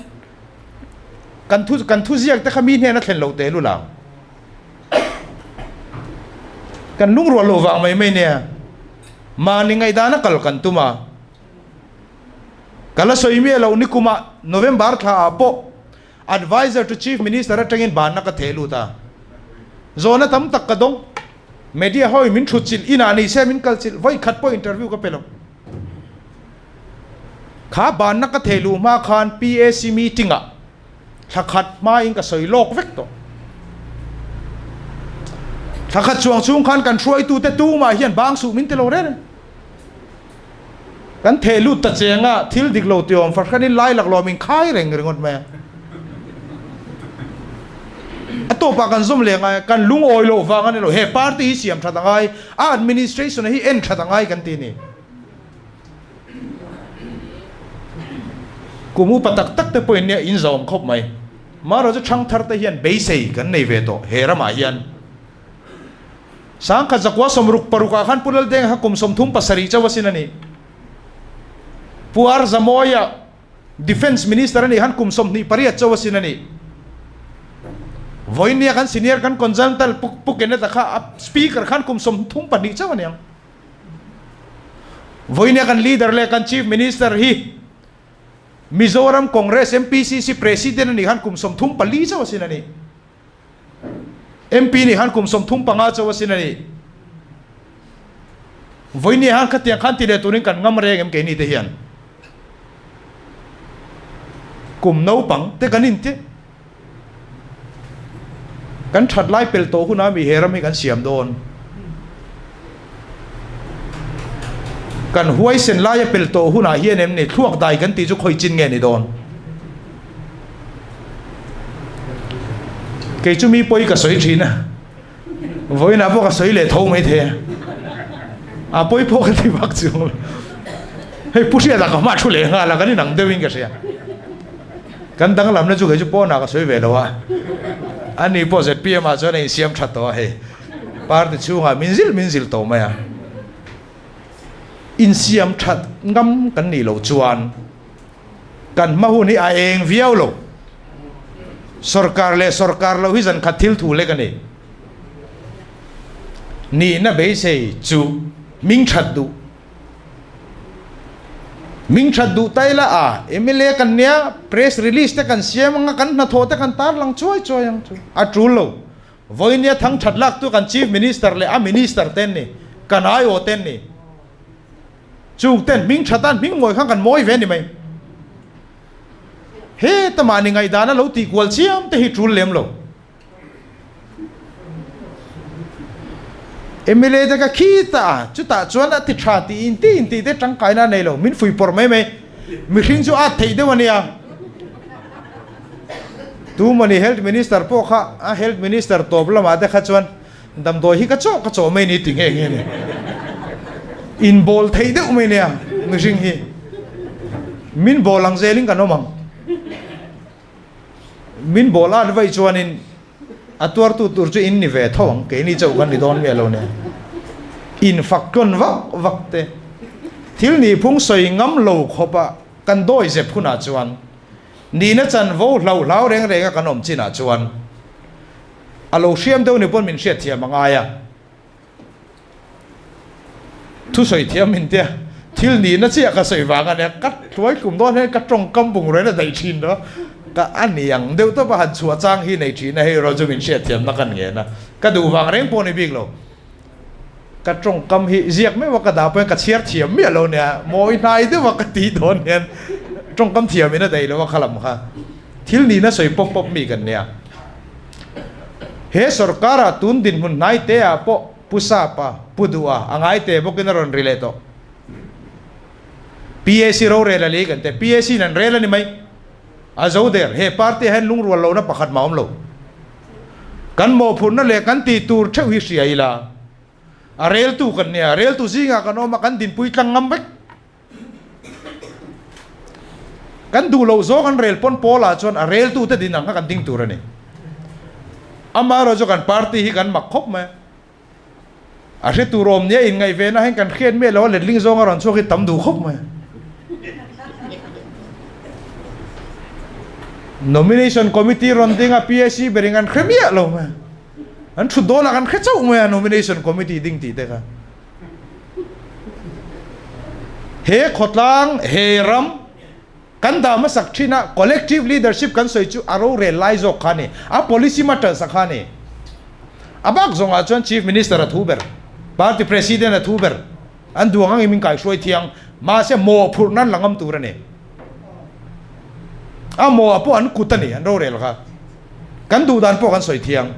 kan thu kan thuziak te kha mi hnena thlen lo teh lul ang. Kan lungrual lo vang mai mai nia. Mahni ngaihdana kal kan tum a. Ka la sawi miah lo, nikumah November thla ah pawh Adviser to Chief Minister atangin banna ka theh lut a, zawhna tam tak ka dawng. Media ho in min thut chilh, inah ni se min kal chilh, vawi khat pawh interview ka pe lo. Kha banna ka theh luh hma khan PAC meeting ah thla khat hmain ka sawi lawk vek tawh. Thla khat chuang chhung khan kan hruaitute tumah hian bang suh min ti lo reng reng. Kan theh lut ta cheng a, thil dik lo ti awm fahranin lai laklawm in khai reng ringawt mai a. A tawpah kan zawm leh ngai a, kan lungawi loh vang a ni lo, he party hi siam that a ngai, a administration hi en that a ngai kan ti a ni. Kum upa tak tak te pawhin nia in zawm khawp mai. Marawh chu thangthar te hian beisei kan nei ve tawh he ramah hian. Sangkhat zakua 66 ah khan Pu Laldenga kha kum 37 chauh asin a ni. Pu R Zamawia Defence Minister a nih khan kum 28 chauh asin a ni. Vawinia kan senior kan consultant Pu Kenneth-a kha a Speaker khan kum 32 chauh a ni ang. Vawinia kan leader leh kan Chief Minister hi Mizoram Congress MPCC President a nih khan kum 34 chauh asin a ni. MP nih khan kum 35 chauh asin a ni. Vawinia khan khatiang khan ti leh turin kan ngam reng em keini te hian. Kum naupang te kan inti. Kan that lai pel tawh hunah mi he ram hi kan siam dawn. Kan huaisen laia pel tawh hunah hian em ni thluak dai kan tih chu khawi chin nge ni dawn. Kei chu mi pawi ka sawi thin a, vawiinah pawh ka sawi leh tho mai thei a, a pawi pawh ka ti vak chuang lo. Hei Pu Hriata ka hma thu leh nghal a, kan inang deuhin ka hria. Kan danglamna chu kei chu pawnah ka sawi ve lo a, ani pawh zpm ah chuan a insiam tha tawh a hei, party chhungah min zil min zil tawh mai a. Insiam that ngam kan nih loh chuan Kan hma hun hi a eng viau lo. Sorkar leh sorkar lo hi zan khat thil thu lek a ni. Nihna beisei chu hming that duh. Hming that duh ta ila a mla kan nia press release te kan siam anga kan hnathawh te kan tarlang chuai chuai ang chu a tul lo. Vawinia thang that lak tu kan chief minister leh a minister ten ni kan aiawh ten ni. Chung ten hming that an hming mawi khan kan mawi ve a ni mai. Heta mahni ngaihdana lo tih kual chiam te hi tul lem lo. MLA te ka khi ta a, chutah chuan a ti tha tih in tih in tih te tangkaina a nei lo, min fui pawrh mai mai. Mihring chu at theih deuh a nia. Tu mawni Health Minister pawh kha a Health Minister tawp lamah te kha chuan Damdawi hi ka chawh ka chawh mai ni ti nghe nghe ni. In bawl theih deuh mai nia mihring hi. Min bawl ang zelin kan awm ang. Min bawl at vai chuanin a tuartu tur chu in ni ve tho ang keini chauh kan ni dawn miah lo nia. In fak tlawn vak vak te. Thil nih phung sawi ngam lo khawpa kan dawi zep hunah chuan nihna chanvo hlau hlau reng renga kan awm chinah chuan A lo hriam deuh ni pawn min hriat thiam a ngai a. Thusawi thiam min tia thil nihna chiah ka sawi vang a nia, ka hluai tlum dawn hian ka tawngkam bungraw in a daih thin lo. Ka a ni ang deuh tawp a han chhuah chang hi nei thin a, hei erawh chu min hriat thiamna ka ngen a, ka duh vang reng pawh ni bik lo. Ka tawngkam hi ziak meuh a ka dah pawhin ka chhiar thiam miah lo nia, mawi hnai deuh a ka tih dawn hian tawngkam thiam in a daih lo a khalam kha. Thil nihna sawi pawp pawp mi kan nia. He sorkara tun dinhmun hnai te ah pawh Pu Sapa. Pu Duha a ngai te bawkin a rawn ri leh tawh. PAC rorel a lei kan te, PAC in an rel a ni mai. A zo der, he party ah hian lungrual lohna pakhat mah a awm lo. Kan mawhphurhna leh kan tih tur theuh hi hria ila, a reltu kan nia, reltu zingah kan awm a, kan dinpui tlang ngam vek. Kan duh loh zawng an rel pawn pawlah chuan a reltute din ang kha kan ding tur a ni. Amaherawhchu chu kan party hi kan mak khawp mai a. A hre tur awm nia inngaih ve na hian kan hriat miah lo a letling zawng a rawn chhuak hi tam duh khawp mai a. Nomination committee rawn ding a PAC berin kan hre miah lo mai a. An thut dawnah kan hre chauh mai a nomination committee ding tih te kha. He khawtlang, he ram kan dah hmasak thin a, collective leadership kan sawi chu a rorel lai zawk kha a ni, a policy matters a kha a ni. A bak zawngah chuan Chief Minister a thu ber, Party President a thu ber, an duang angin min kaihruai thiang, mahse mawhphurh nan la ngam tur a ni. A mawh pawh an kut a ni, an rorel kha. Kan duh dan pawh kan sawi thiang.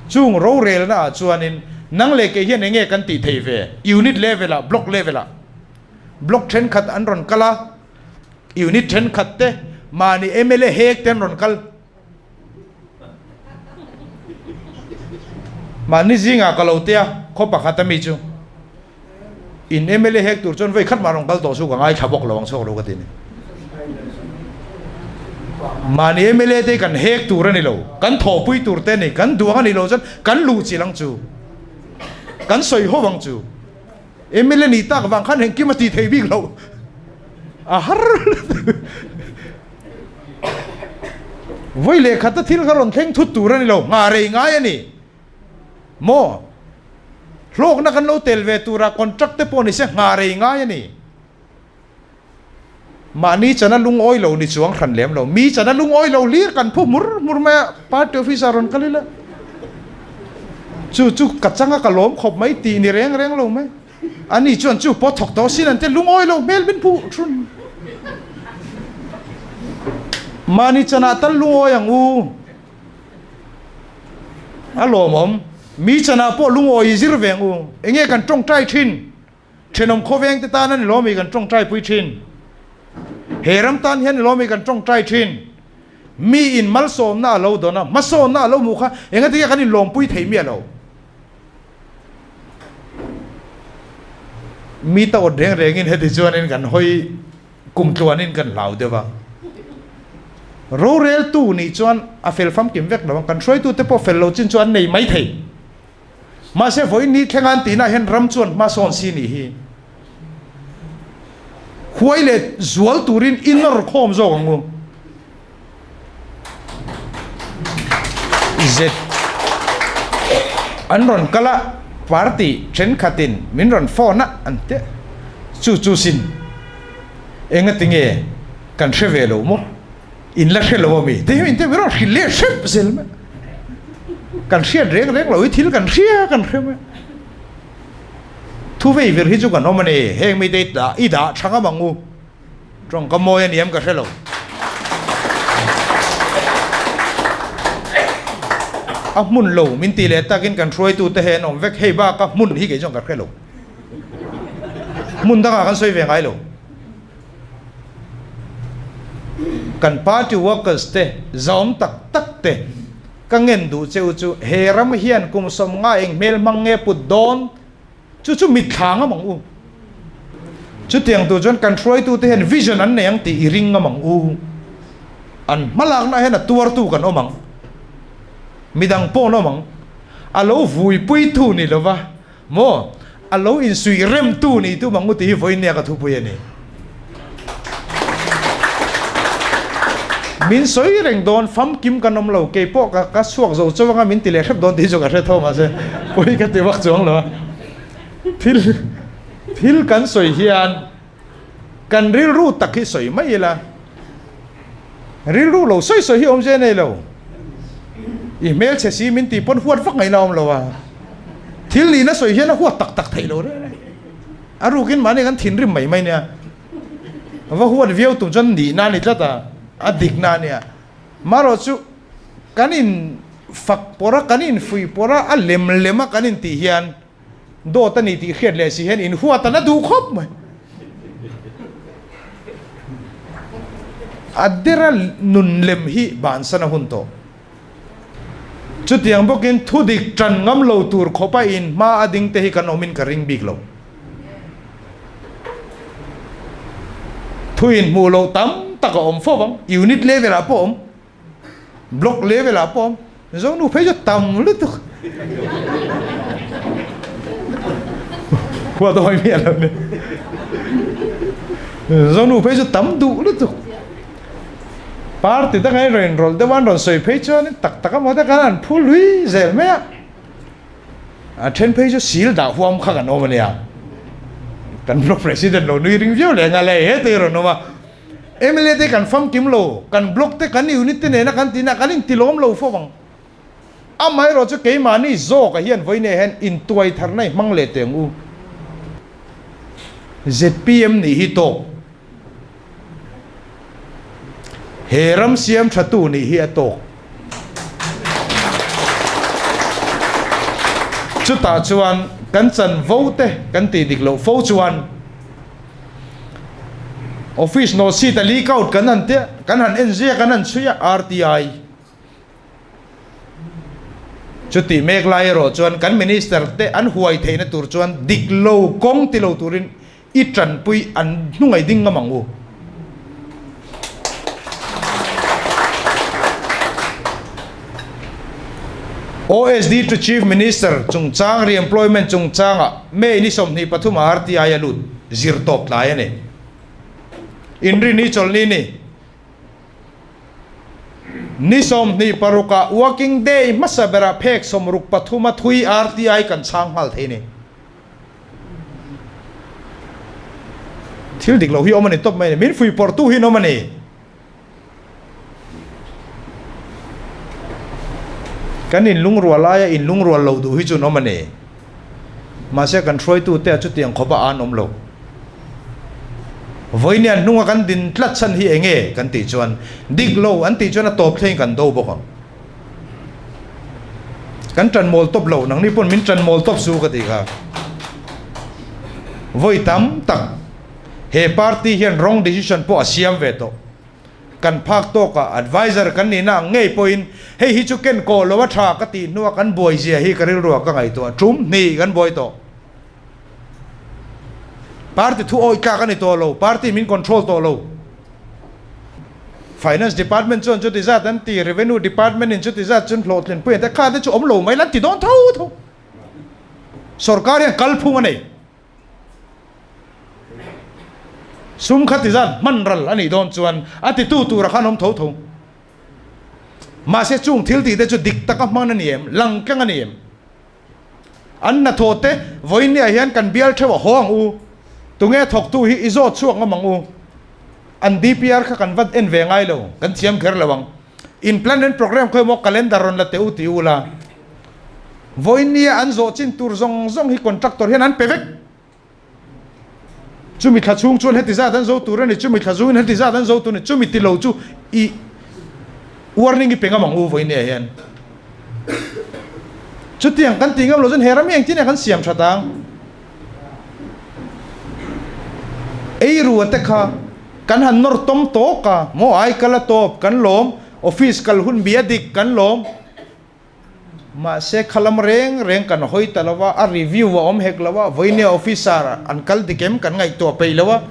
Chung rorelna ah chuanin nang leh kei hian enge kan tih thei ve? Unit level ah, block level ah. Block thenkhat an rawn kal a, unit thenkhat te mahni mla hek te an rawn kal. Mahni zingah ka lo tia khaw pakhat ami chu in mla hek tur chuan vei khat mah rawn kal tawh chu ka ngaithla bawk lo ang chhuak lo ka ti ni. Mahni mla te kan hek tur a ni lo, kan thawhpui tur te a ni, kan duang a ni lo chuan kan luh chilh ang chu, kan sawi ho ang chu. Mla nih tak vang khan engkim a tih theih bik loh a har vawi leh khata thil kha rawn thleng thut tur a ni lo, nghah rei ngai a ni maw? Hlawkna kan lo tel ve tura contract te pawh ni se nghah rei ngai a ni. Mahni chana lungawi lo ni chuang hran lem lo, mi chana lungawi lo hlir kan phu hmur hmur mai a, party office ah rawn kal ila chu chu ka changa ka lawm khawp mai tih ni reng reng lo mai. Ani chuan chu pawh thawk tawh sin an te lungawi lo hmel min phu thun. Mahni chanah tal lungawi ang u. A lawmawm. Mi chanah pawh lungawi i zir ve ang u. Enge kan tawngtai thin? Thenawm khawveng te tan a ni lawmi kan tawngtai pui thin. He ram tan hian ni lawmi kan tawngtai thin. Mi in malsawmna a lo dawn a, hmasawnna a lo hmuh kha engati nge kan inlawmpui thei miah lo. Mi ta awt reng rengin heti chuanin kan hawi kum tluanin kan hlau deuh a. Roreltu nih chuan a fel famkim vek lo ang, kan hruaitute pawh fel lo chin chu an nei mai thei. Mahse vawiin ni thleng an tihna hian ram chuan hma sawn si nih hi huai leh zual turin i nawr khawm zawk ang u. Z an rawn kal a, party thenkhatin min rawn phone a an ti a, chu chu sin engati nge kan hre ve lo maw? In la hre lo ami? Te hian min rawn hrilh leh hrep zel mai. Kan hriat reng reng lo hi thil kan hria kan hre mai. Thu vei vir hi chu kan awm a ni. Heng mite i dah i dah tha ngam ang u. Tawngka mawi a niam ka hre lo. A hmun lo min tih leh takin kan hruaitute he an awm vek. Hei baka hmun hi kei chuan ka hre lo. Hmun dangah kan sawi ve ngai lo. Kan party workers te zawm tak tak te ka ngen duh che u chu he ram hian kum 50 eng hmel hmang nge put dawn chu chu mitthla ngam ang u. Chutiang tur chuan kan hruaitu te hian vision an nei ang tih i ring ngam ang u. An hmalakna hian a tuartu kan awm ang. Midang pawh an awm ang. A lo vuipuitu ni lova Maw? A lo insuih remtu nih tum ang u tih hi vawinia ka thupui a ni. Min sawi reng dawn, famkim kan awm lo, kei pawh ka ka chhuak zo chauh anga min ti leh hrep dawn tih chu ka hre tho mahse pawi ka ti vak chuang lo a. Thil thil kan sawi hian kan rilru tak hi sawi mai ila, rilru lo sawi sawi hi awmzia nei lo. I hmelchhe si min tih pawn huat vak ngaihna awm lo a, thil nihna sawi hian a huat tak tak theih lo reng reng. A rukin mahni kan thinrim mai mai nia, va huat viau tum chuan nihna a ni tlat a, a dikna a nia. Marawh chu kan in fak pawrh a, kan in fuih pawrh a, a lem lem a kan in tih hian. Dawt a ni tih hriat leh si hian in huat a la duh khawp mai. A dera nun lem hi bansan a hun tawh. Chutiang bawkin thudik tan ngam lo tur khawpa in hma a ding te hi kan awmin ka ring bik lo. Thu in hmuh loh tam tak a awm fo vang, unit level ah pawh a awm. Block level ah pawh Mizo nu phei chu tam lutuk. Huat hawi miah lo ni. Mizo nu phei chu tam duh lutuk. Party dang in rawn rawlh deuh a an rawn sawi phei chuan tak tak a maw te khan an phu lui zel mai a. A then phei chu sil dah huam kha kan awm a nia. Kan block president lo nui ring viau leh nghal e he te hi rawn awm a. Mla te kan famkim lo, kan block te kan unit te nena kan tihna kan intilawm lo fo ang. Amaherawh chu keimahni zawkah hian vawiin hian intuai tharna i hmang leh teh ang u. Zpm nih hi tawk. He ram siam thatu nih hi a tawk. Chutah chuan kan chanvo te kan tih dik loh fo chuan, Office no seat a leak out kan han tia, kan han en zia kan han chhui a, RTI chutih mek lai erawh chuan kan minister te an huai theihna tur chuan dik lo kawng ti lo turin i tanpui an hnungaih ding ngam ang u. OSD to Chief Minister chungchang re-employment chungchangah May ni 23 ah RTI a lut zir tawp tlai a ni. Inrini chawlhni ni ni 26 ah working day hmasa berah phek 63 a thui RTI kan chhang nghal thei a ni. Thil dik lo hi awm a ni tawp mai a ni. Min fuihpawrhtu hi an awm a ni. Kan inlungrual laia inlungrual lo duh hi chu an awm a ni. Mahse kan hruaitute ah chutiang khawpa an awm lo. Vawiin hnunga kan din tlat chhan hi eng nge kan tih chuan dik lo an tih chuan a tawp thleng kan do bawk ang. Kan ṭan mawl tawp lo, nangni pawn min ṭan mawl tawp su ka tih kha. Vawi tam tak he party hian wrong decision pawh a siam ve tawh. Kan phak tawkah adviser kan nihna ang ngei pawhin hei hi chu ken kawh lo a ṭha ka tih hnua kan buai zia hi ka rilruah ka ngaihtuah ṭum hnih kan buai tawh. Party thu awih tlak a ni tawh lo, party min control tawh lo. Finance department chuan chuti zat an ti, revenue department in chuti zat chuan hlawhtlin pui an ti a, kha te chu awm lo mai la an ti dawn tho tho. Sorkar hian kalphung a nei. Sum kha ti zat hman ral a nih dawn chuan a titu tura khan awm tho tho. Mahse chung thil tih te chu dik taka hman a ni em, lang keng a ni em? An hnathawh te vawiin ah hian kan bial theuh a haw ang u. Tunge thawktu hi i zawt chhuak ngam ang u. An DPR kha kan va en ve ngai lo, kan thiam kher lo ang. In plan and program khawi maw calendar rawn la teh u ti u la. Vawiin nia an zawh chin tur zawng zawng hi contractor hian an pe vek. Chumi thla chhung chuan heti zat an zo tur a ni, chumi thla zungin heti zat an zo tur a ni, chumi ti lo chu i warning i pe ngam ang u vawiin ah hian. Chutiang kan ti ngam lo chuan he ram hi engtin nge kan siam that ang? Ei rua te kha kan han nawr tawm tawk a, maw ai kal a tawp kan lawm, office kal hun bia dik kan lawm. Mahse khalam reng reng kan hawi ta lo a, a review a awm hek lo a, vawinia officer an kal dik em kan ngaihtuah peih lo a,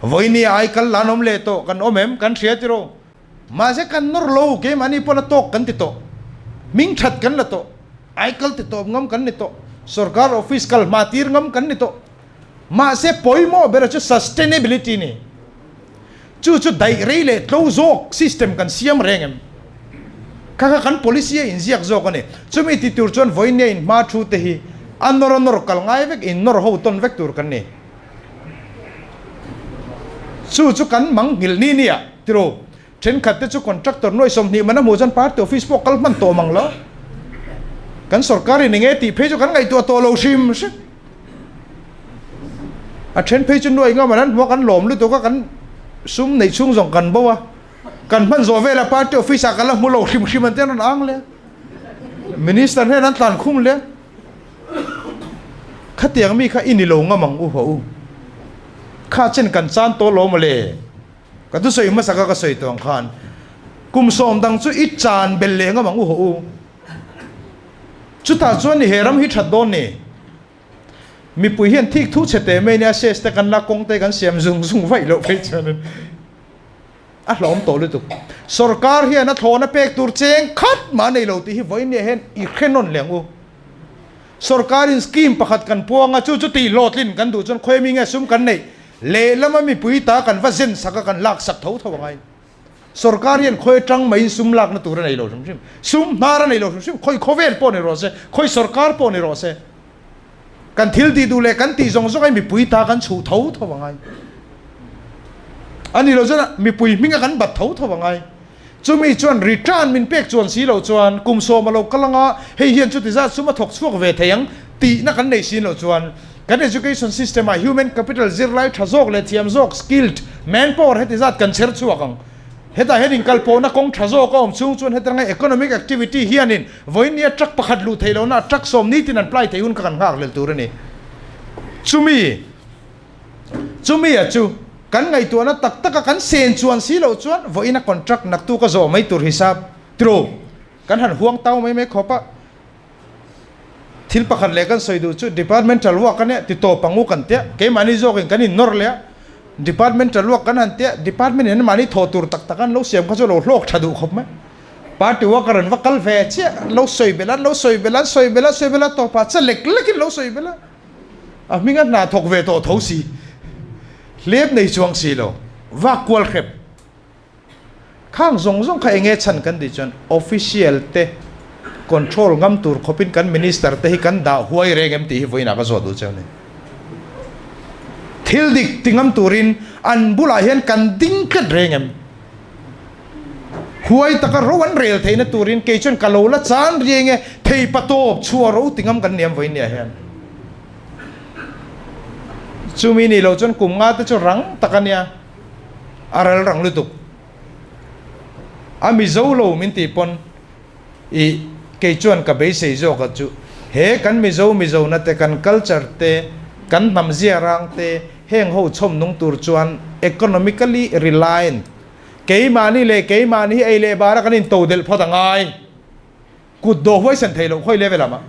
vawinia ai kal la an awm leh tawh kan awm em kan hria tiraw. Mahse kan nawr lo, keimahni pawn a tawk kan ti tawh, hming that kan la tawh, ai kal ti tawp ngam kan ni tawh, sorkar office kal hma tir ngam kan ni tawh. Mahse pawimawh ber chu sustainability ni. Chu chu daih rei leh tlo zawk system kan siam reng em? Kha kha kan policy a inziak zawk a ni. Chumi ti tur chuan vawinia in hma thu te hi a nawr a nawr kal ngai vek in nawr ho tawn vek tur kan ni. Chu chu kan mang nghilh ni nia tiraw. Thenkhat te chu contractor nuai 20 man a hmuh chuan party office pawh kal hman tawh mang lo. Kan sorkar in enge tih phei chu kan ngaihtuah tawh lo hrim hrim. A then phei chu nuai ngam an an hmuh a kan lawm lutuk a kan sum neih chhung zawng kan bo a. Kan hman zawh velah party office ah kan la hmu lo hrim hrim an ti an rawn ang le. Minister hnen an tlan khum le. Khatiang mi kha i ni lo ngam ang u haw u. Kha chen kan chan tawh lo mawle. Ka thusawi hmasa kha ka sawi tawh ang khan kum sawm dang chu i chan bel leh ngam ang u haw u. Chutah chuan ni he ram hi that dawn ni. Mipui hian thik thu chhe teh mai nia ses te kan la kawng te kan siam zung zung vaih loh phei chuan a hlawm tawh lutuk. Sorkar hian a thlawhna pek tur cheng khat mah nei lo tih hi vawiin nia hian i hre nawn leh ang u. Sorkarin scheme pakhat kan puang a, chu chu tih hlawhtlin kan duh chuan khawi mi nge sum kan neih Lehlam a mipui ta kan va zen sak a kan lak sak tho tho angai. Sorkar hian khawi atang maiin sum lakna tur a nei lo hrim hrim. Sum hnar a nei lo hrim hrim. Khawi khawvel pawh ni rawh se, khawi sorkar pawh ni rawh se. Kan thil tih duh leh kan tih zawng zawng ai mipui ta kan chhuh tho tho angai. A ni lo chuan mipui hming a kan bat tho tho angai. Chumi chuan return min pek chuan si lo chuan kum sawm a lo kal anga hei hian chuti zat sum a thawk chhuak ve thei ang tihna kan nei sin lo chuan kan education system ah human capital zirlai tha zawk leh thiam zawk skilled manpower heti zat kan chher chhuak ang. Hetah hian inkalpawhna kawng tha zawk a awm chhung chuan heta ngai economic activity hianin vawiin nia truck pakhat luh theih lohna truck sawm nitin an ply thei hun kha kan nghak lel tur a ni. Chumi. Chumi a chu kan ngaihtuahna tak taka kan sen chuan si loh chuan vawiin a contract naktu ka zawh mai tur hisap tiraw kan han huang tau mai mai khawp a. Thil pakhat leh kan sawi duh chu departmental work a nia ti tawp ang u kan tia keimahni zawkin kan innawr leh a departmental work kan han tia department in anmahni thawh tur tak tak an lo siam kha chu lo hlawk tha duh khawp mai. Party worker an va kal ve chiah an lo sawi belh a an lo sawi belh a an sawi belh a sawi belh a tawpah che lek lekin lo sawi belh a. A hming a hna thawk ve tawh tho si, hlep nei chuang si lo, vak kual hrep. Khang zawng zawng kha enge chhan kan tih chuan official te control ngam tur khawpin kan minister te hi kan dah huai reng em tih hi vawiinah ka zawt duh cheu ni. Thil dik ti ngam turin an bulah hian kan ding tlat reng em? Huai taka ro an rel theihna turin kei chuan ka lo la chan riai nge thei pa tawp chhuah ro ti ngam kan niam vawiin nia hian. Chumi nih loh chuan kum nga te chu rang tak a nia, a ral rang lutuk. A Mizo lo min tih pawn i kei chuan ka beisei zawk a chu he kan Mizo Mizona te kan culture te kan hnam zia rang te heng ho chhawm nung tur chuan economically reliant Keimahni leh keimahni hi ei leh bara kan into delh phawt a ngai. Kut dawh huaisen thei loh khawi level ah mah.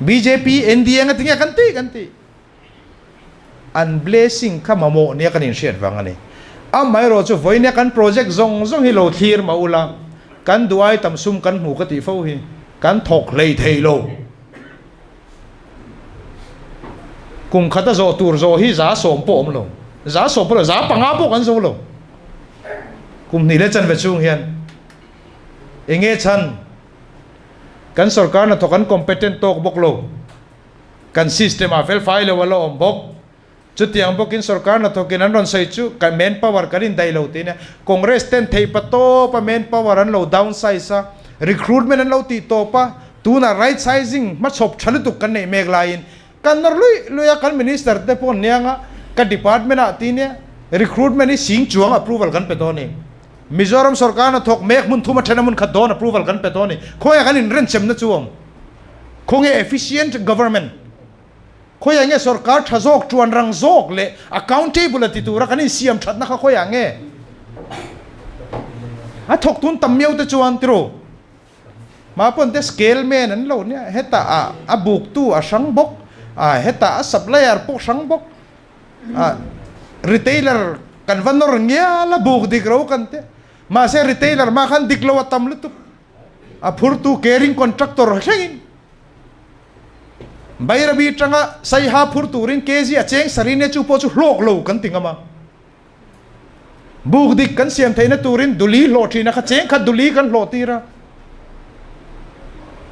Bjp, NDA nga tinge kan ti kan ti. An blessing kha mamawh nia kan inhriat vang a ni. Amaherawh chu vawinia kan project zawng zawng hi lo thlir mah ula, kan duh ai tam sum kan hmu ka tih fo hi kan thawk hlei thei lo. Kum khat a zawh tur zawh hi 110 pawh awm lo, 110 pawh lo, 500 pawh kan zo lo. Kum hnih leh chanve chhung hian eng nge chhan? Kan sorkar hnathawk an competent tawk bawk lo, kan system ah felfai lo a la awm bawk. Chutiang bawkin sorkar hnathawkin an rawn sawi chu kan manpower kan indaih lo tih nia. Congress ten theih pa tawp a manpower an lo downsize a, recruitment an lo tih tawp a, tunah right sizing hmachhawp tha lutuk kan neih mek laiin kan nawr luih luih a, kan minister te pawh niang a, ka department ah tih nia recruitment hi sing chuang approval kan pe dawn a ni. Mizoram sorkar hnathawk mek hmun thum a then a hmun khat dawn approval kan pe dawn a ni. Khawiah kan inrenchemna chu awm? Khawnge efficient government? Khawiah nge sorkar tha zawk, tuan rang zawk leh accountable a ti tura kan insiam thatna kha khawiah nge? A thawk tun tam miau te chuan tiraw? Mah pawn te scale man an lo nia, hetah a a buktu a hrang bawk, a hetah a supplier pawh hrang bawk, a retailer kan va nawr ngial a buk dik ro kan tia, mahse retailer mah khan dik lo a tam lutuk, a phurtu carrying contractor thlengin. Bairabi tanga Saiha phur turin kg a cheng sarine chu pawh chu hlawk lo kan ti ngam a. Buk dik kan siam theihna turin duli hlawh thina kha cheng khat duli kan hlawh tir a.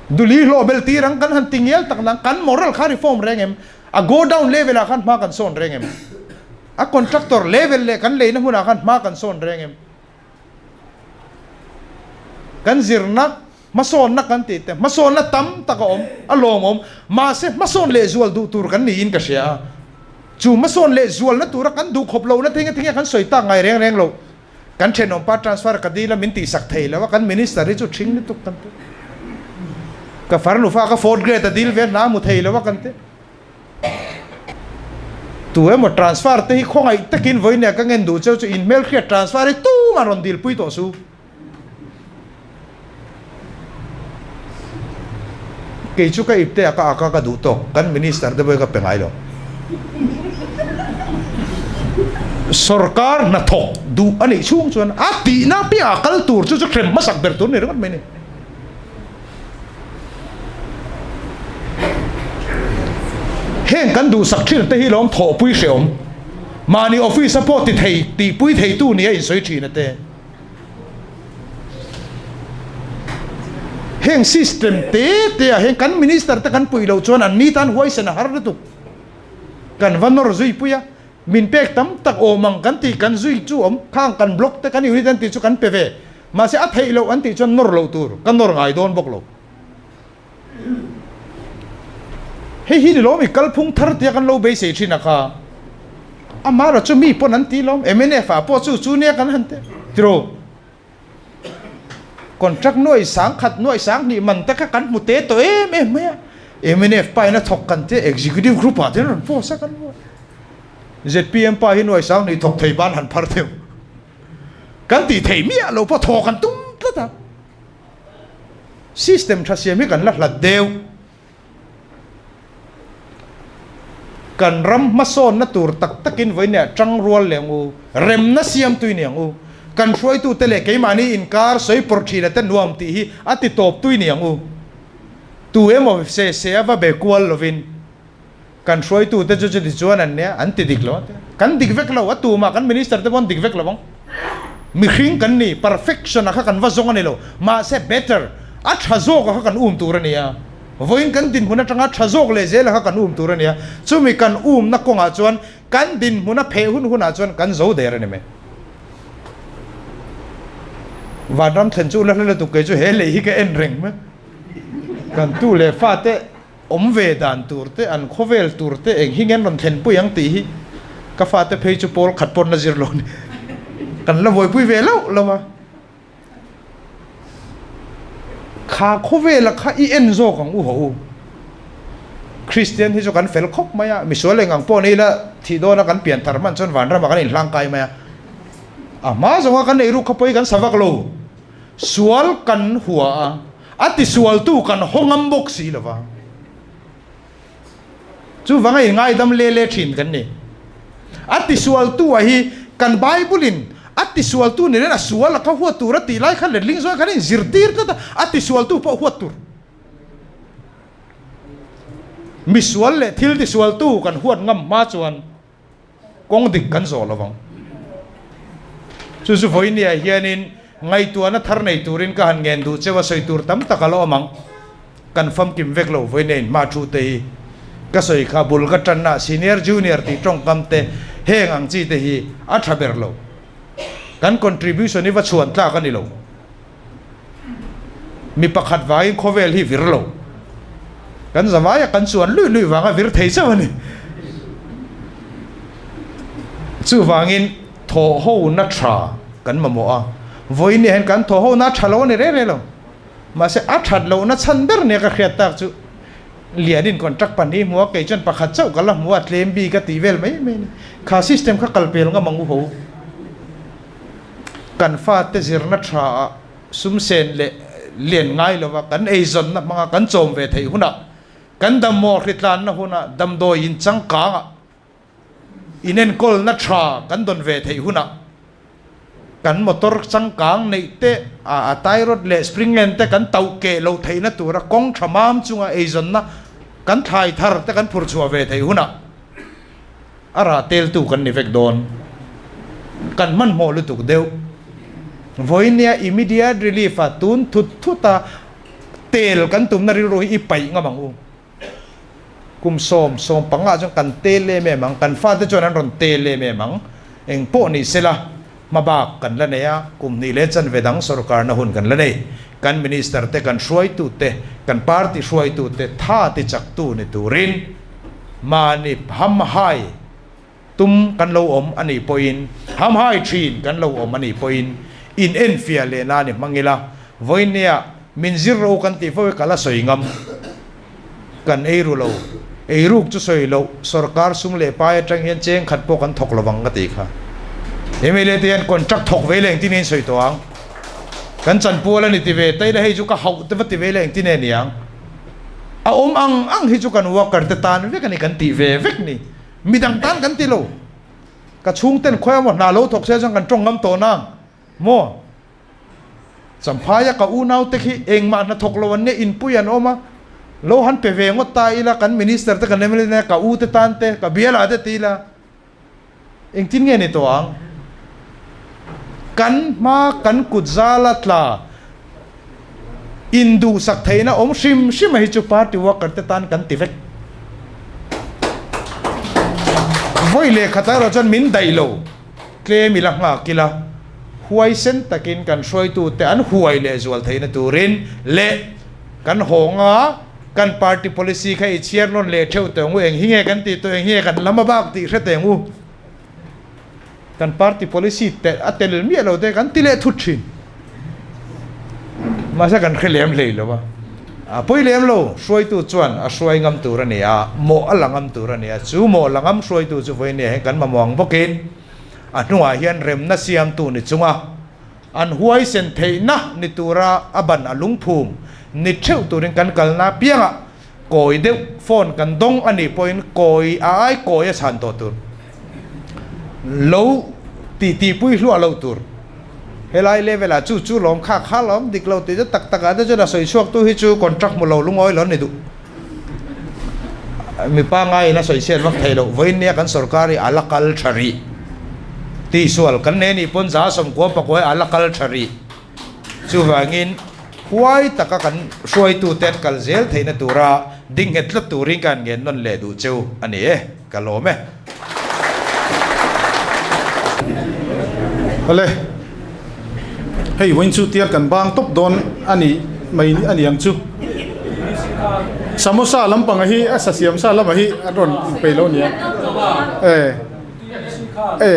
Duli hlawh bel tir ang kan han ti ngial tak nang kan moral kha reform reng em? A go down level ah khan hma kan sawn reng em? A contractor level leh kan leina hmunah khan hma kan sawn reng em? Kan zirna Hmasawnna kan tih te, hmasawnna tam tak a awm, a lawmawm. Mahse, hmasawn lehzual duh tur kan niin ka hria a. Chu hmasawn lehzualna tura kan duh khawp lohna thing a thing a kan sawi tak ngai reng reng lo. Kan thenawmpa transfer ka dil a, min tihsak thei lo a, kan minister hi chu ṭhing lutuk kan ti. Ka farnu fa ka fourth grade a dil ve hna mu thei lo a kan ti. Tu emaw transfer te hi khawngaih takin vawinia ka ngen duh cheu chu in hmelhriat transfer hi tumah rawn dil pui tawh su. Kei chu ka ip te a ka ak a ka duh tawk, kan minister te pawh hi ka pe ngai lo. Sorkar hnathawk duh a nih chhung chuan a tihna piahah kal tur chu chu hrem hmasak ber tur a ni ringawt mai a ni. Heng kan duhsak thin te hi lawm thawhpui hreawm, mahni office a pawh ti thei tihpui theitu nia insawi thin a te. Heng system te te ah hian kan minister te kan puih loh chuan an ni tan huaisen a har lutuk. Kan va nawr zui pui a, min pek tam tak awm ang kan tih kan zui chu awm, khang kan block te kan unit an tih chu kan pe ve. Mahse a theih loh an tih chuan nawr loh tur, ka nawr ngai dawn bawk lo. Hei hi ni lawm i kalphung thar tia kan lo beisei thin a kha. Amah chu mi pawn an ti lawm, mnf ah pawh chu chu nia kan han ti tiraw. Contract nuai sang khat nuai sang hnih man te kha kan hmu te tawh em em mai a. Mnf pa in a thawk kan tia executive group ah te an rawn post a kan hmu a. Zpm pa hi nuai sang hnih thawk thei ban han phar theuh. Kan tih theih miah lo pawh thawk an tum tlat a. System tha siam hi kan la hlat deuh. Kan ram hmasawnna tur tak takin vawiinah tangrual leh ang u, remna siam tui ni ang u. Kan hruaitute leh keimahni inkar sawi pawrh thina te nuam tih hi a ti tawp tui ni ang u. Tu emaw se se a va be kual lovin kan hruaitute chu chuti chuan an nia, an ti dik lo a ti. Kan dik vek lo, a tumah kan minister te pawh an dik vek lo ang. Mihring kan ni, perfection a kha kan va zawng a ni lo, mahse better, a tha zawk a kha kan um tur a ni a. Vawiin kan dinhmun atanga tha zawk leh zel a kha kan um tur a ni a. Chumi kan umna kawngah chuan kan dinhmun a pheh hun hunah chuan kan zo der a ni mai. Vanram thlen chu la hla lutuk kei chu he lei hi ka en reng mai. Kan tu leh fate. Awm ve dan tur te, an khawvel tur te eng hi nge an rawn thlenpui ang tih hi ka fate phei chu pawl khat pawn la zir lo a ni. Kan la buaipui ve loh lo a. Kha khawvela kha i en zawk ang u haw u. Kristian hi chu kan fel khawp mai a, misual eng ang pawh ni ila thih dawna kan pian thar hman chuan vanramah kan inhlangkai mai a. A hma zawnga kan ei ruk kha pawi kan sa vak lo. Sual kan hua a. A tisualtu kan haw ngam bawk si lo va. Chuvanga in ngaidam le le thin kan ni. A tisualtu a hi kan Bible in a tisualtu ni nen a sual a kha huat tur a tih lai kha letling zawng khan in zirtir tlat a, a tisualtu pawh huat tur. Misual leh thil tisualtu kan huat ngam hma chuan Kawng dik kan zawh lo vang. Chu chu vawinia hianin ngaihtuahna thar nei turin ka han ngen duh cheu a, sawi tur tam tak a la awm ang. Kan famkim vek lo vawinia inhma thu te hi ka sawi kha bul ka tanna senior junior tih tawngkam te heng ang chi te hi a tha ber lo. Kan contribution hi va chhuan tlak a ni lo. Mi pakhat vangin khawvel hi vir lo. Kan zavaia kan chuan luih luih vanga vir thei chauh a ni. Chuvangin thawhhona tha kan mamawh a, vawiin hian kan thawhhona a tha lo a ni reng reng lo. Mahse a that lohna chhan ber nia ka hriat tak chu Lianin contract pahnih hmu a, kei chuan pakhat chauh ka la hmu a, tlem bik a tih vel mai mai a ni. Kha system kha kal pel ngam ang u ho. Kan fate zirna tha ah sumsen leh lian ngai lova kan eizawnna hmanga kan chawm ve theih hunah, kan dammaw hritlanna hunah damdawi in changkangah inenkawlna tha kan dawn ve theih hunah kan motor changkang neih te a tie rod leh spring end te kan tauh keh loh theihna tura kawng tha mam chunga eizawnna kan thlai thar te kan phur chhuah ve theih hunah A rah teltu kan ni vek dawn. Kan hmanhmawh lutuk deuh. Vawinia immediate relief a tun thut thut a tel kan tumna rilru hi i paih ngam ang u. Kum sawm, sawm panga chuan kan tel em em ang, kan fate chuan an rawn tel em em ang. Eng pawh ni sela, hmabak kan la nei a, kum hnih leh chanve dang sawrkarna hun kan la nei. Kan minister te, kan hruaitu te, kan party hruaitu te tha tichaktu ni turin, Mahni hamhai tum kan lo awm a nih pawhin, hamhai thin kan lo awm a nih pawhin in enfiah leh nan i hmang ila. Vawinia. Min zir ro kan tih fo hi ka la sawi ngam. Kan ei ru lo. Ei ruk chu sawi loh, sorkar sum leh pai atang hian cheng khat pawh kan thawk lovang ka tih kha. Mla te hian contract thawk ve leh engtin nge in sawi tawh ang? Kan chanpual a ni ti ve taila hei chu ka hauh te va ti ve leh engtin nge ni ang? A awm ang ang hi chu kan worker te tan vek a ni kan tih ve vek ni. Midang tan kan ti lo. Ka chhungten khawi emaw hna lo thawk se chuan kan tawng ngam tawh nang maw? Champhaia ka unaute khi engmah hnathawk lo an nia, inpui an awm a, lo han pe ve ngawt ta ila, kan minister te kan mla te ka u te tan te, ka biala te ti ila, engtin nge ni tawh ang? Kan hma kan kut zala tla induhsak theihna awm hrim hrim a hi chu party worker te tan kan ti vek. Vawi leh khat erawh chuan min daih lo. Tlem ila nghak ila, huaisen takin kan hruaitute an huai leh zual theihna turin leh kan hawnga kan party policy kha i chhiar nawn leh theuh teh ang u, eng hi nge kan tih tawh, eng hi nge kan lam a bak tih hre teh ang u. Kan party policy te a tel miah lo te kan ti leh thut thin. Mahse kan hre lem hlei lo a. A pawi lem lo, hruaitu chuan a hruai ngam tur a ni a, mawh a la ngam tur a ni a, chu mawh la ngam hruaitu chu vawiin hian kan mamawh ang bawkin a hnungah hian remna siamtu ni chunga an huaisen theihna ni tura a ban a lungphum ni theuh turin kan kalna piangah kawi deuh phone kan dawng a nih pawhin kawi a ai kawi a chhan tawh tur lo tih tihpui hluah lo tur. Helai level ah chu chu lawm kha kha lawm dik lo tih chu tak tak ah te chuan a sawi chhuak tu hi chu contract hmu lo lungawi lo a ni duh. Mi pangai in a sawi chhiat vak thei loh vawiin nia kan sorkar hi a la kal tha rih tihsual kan nei anih pawn za sawmkua pakua hi a la kal tha rih. Chuvangin huai taka kan hruaitute an kal zel theihna tura ding nghet tlat turin ka han ngen nawn leh duh cheu a ni e, ka lawm e. Awle, hei vawiin chu tiar kan bang tawp dawn a ni mai a ni ang chu. Samosa lampanga hi a sa siam sa lamah hi an rawn inpeih lo a nia. E. E.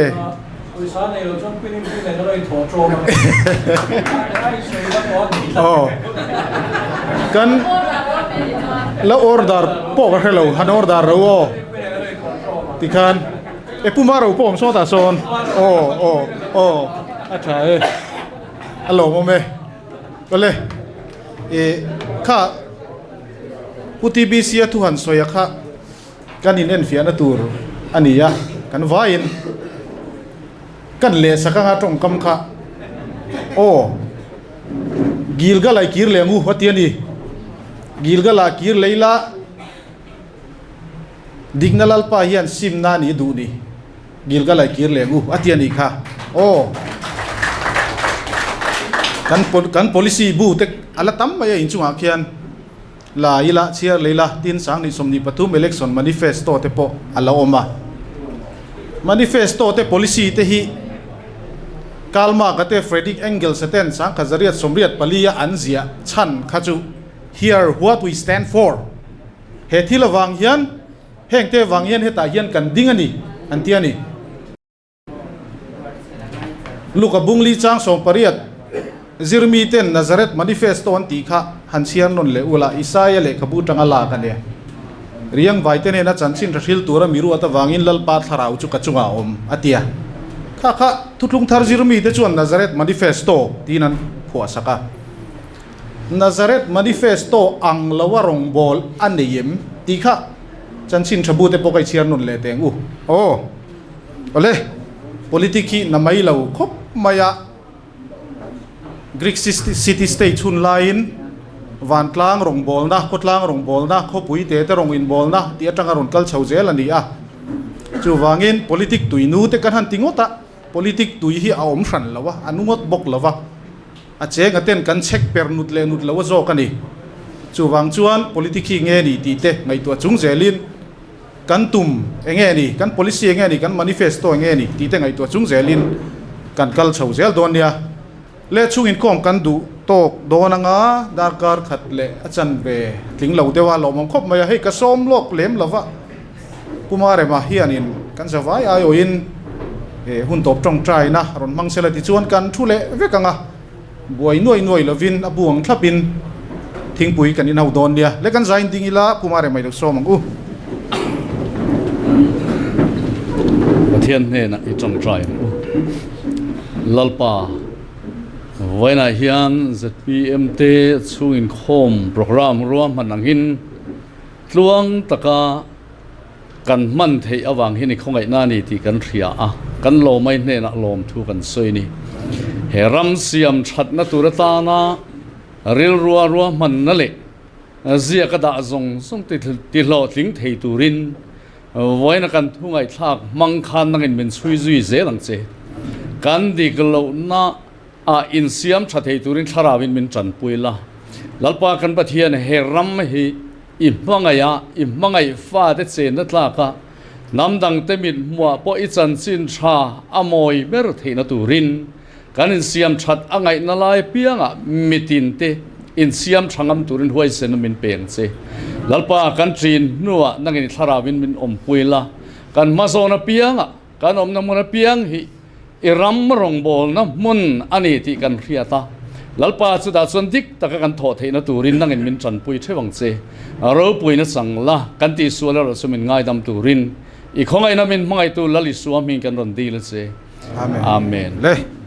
Aw. Kan la order pawh ka hre lo, han order ro aw. Tikhan e puma ro pawh awm sawtah sawn. Aw aw aw a tha e. A lawmawm e. Awle e kha Pu TBC a thu han sawi a kha. Kan in enfiahna tur a ni a, kan vaiin kan lehsak anga tawngkam kha aw Gilgal ai kir leh ang u a ti a ni. Gilgal ah kir lei la dikna Lalpa hian simna a nih duh ni. Gilgal ai kir leh ang u a ti a nih kha aw kan kan policy bu te a la tam mai a inchungah khian. La ila, chhiar lei la, tin 2024 election manifesto te pawh a la awm a. Manifesto te policy te hi Karl Marx-a te Friedrich Engels-a ten 1884 a an ziah chhan kha chu Here what we stand for he thil avang hian heng te vang hian hetah hian kan ding a ni an ti a ni. Luka Bungli chang 18 zirmi ten Nazareth Manifesto an tih kha han chhiar nawn leh ula, Isaia lehkhabu tanga lak a nia. Riang vaite nena chanchin hra hril tura mi ruat avangin Lalpa thlarau chu ka chungah a awm, a ti a. Kha kha Thuthlung Thar zirmi te chuan Nazareth Manifesto tiin an phuah sak a. Nazareth Manifesto ang loa rawngbâwl a nei em tih kha chanchin tha bute pawh ka i chhiar nawn leh teng u. Aw. Awle, politic hi na mai lo khawp mai a, Greek city state chhun laiin vantlang rawngbawlna, khawtlang rawngbawlna, khawpui te te rawn inbawlna tih atanga rawn kal chho zel a ni a. Chuvangin politic tui nu te kan han ti ngawt a, politic tui hi a awm hran lo a, a nu ngawt bawk lo va, a chenga ten kan chhek per nut leh nut lo a zawk a ni. Chuvang chuan politic hi nge ni tih te ngaihtuah chung zelin, Kan tum eng nge ni, kan policy eng nge ni, kan manifesto eng nge ni tih te ngaihtuah chung zelin kan kal chho zel dawn nia. Le chhung inkhawm kan duh tawk dawn anga darkar khat leh a chan ve tling lo deuh a lawmawm khawp mai a, hei ka sawm lawk lem lo va, Pu Marema hianin kan zavai aiawhin hun tawp tawngtaina rawn hmang sela tichuan kan thu leh vek anga. Buai nuai nuai lovin a bu ang thlapin thingpui kan inho dawn nia. Le kan zain ding ila Puma rem mai lo sawm ang u. Pathian hnenah i tawngtai ang u. Lalpa, vawiinah hian zpm te chhung inkhawm programme ruahman angin tluang taka Kan hman theih avang hian i khawngaihna a ni tih kan hria a, kan lawmai hnenah lawmthu kan sawi a ni. He ram siam thatna tur atana rilrua ruahmanna leh ziaka dah zawng zawng ti hlawhtling thei turin vawiina kan thu ngaihthlak hmang khan nangin min chhui zui zel ang che. Kan dik lohna ah insiam tha thei turin thlarauin min tanpui la. Lalpa kan Pathian he ram hi i hmangaih a, i hmangaih fate chenna tlak a, hnam dangte mit hmuah pawh i chanchin tha a mawi ber theihna turin kan insiam that a ngaihna lai piangah mitinte insiam tha ngam turin huaisen min pe ang che. Lalpa kan ṭin hnuah nangin i thlarauin min awmpui la, kan hmazawn apiangah Kan awmna hmun apiang hi i ram rawngbawlna hmun a ni tih kan hriat a, Lalpa chutah chuan dik taka kan thawh theihna turin nangin min tanpui theuh ang che. Ropuina chang la, kan tihsual erawh chu min ngaidam turin i khawngaihna min hmangaihtu Lal Isua hming kan rawn dil a che. Amen. Amen. Le.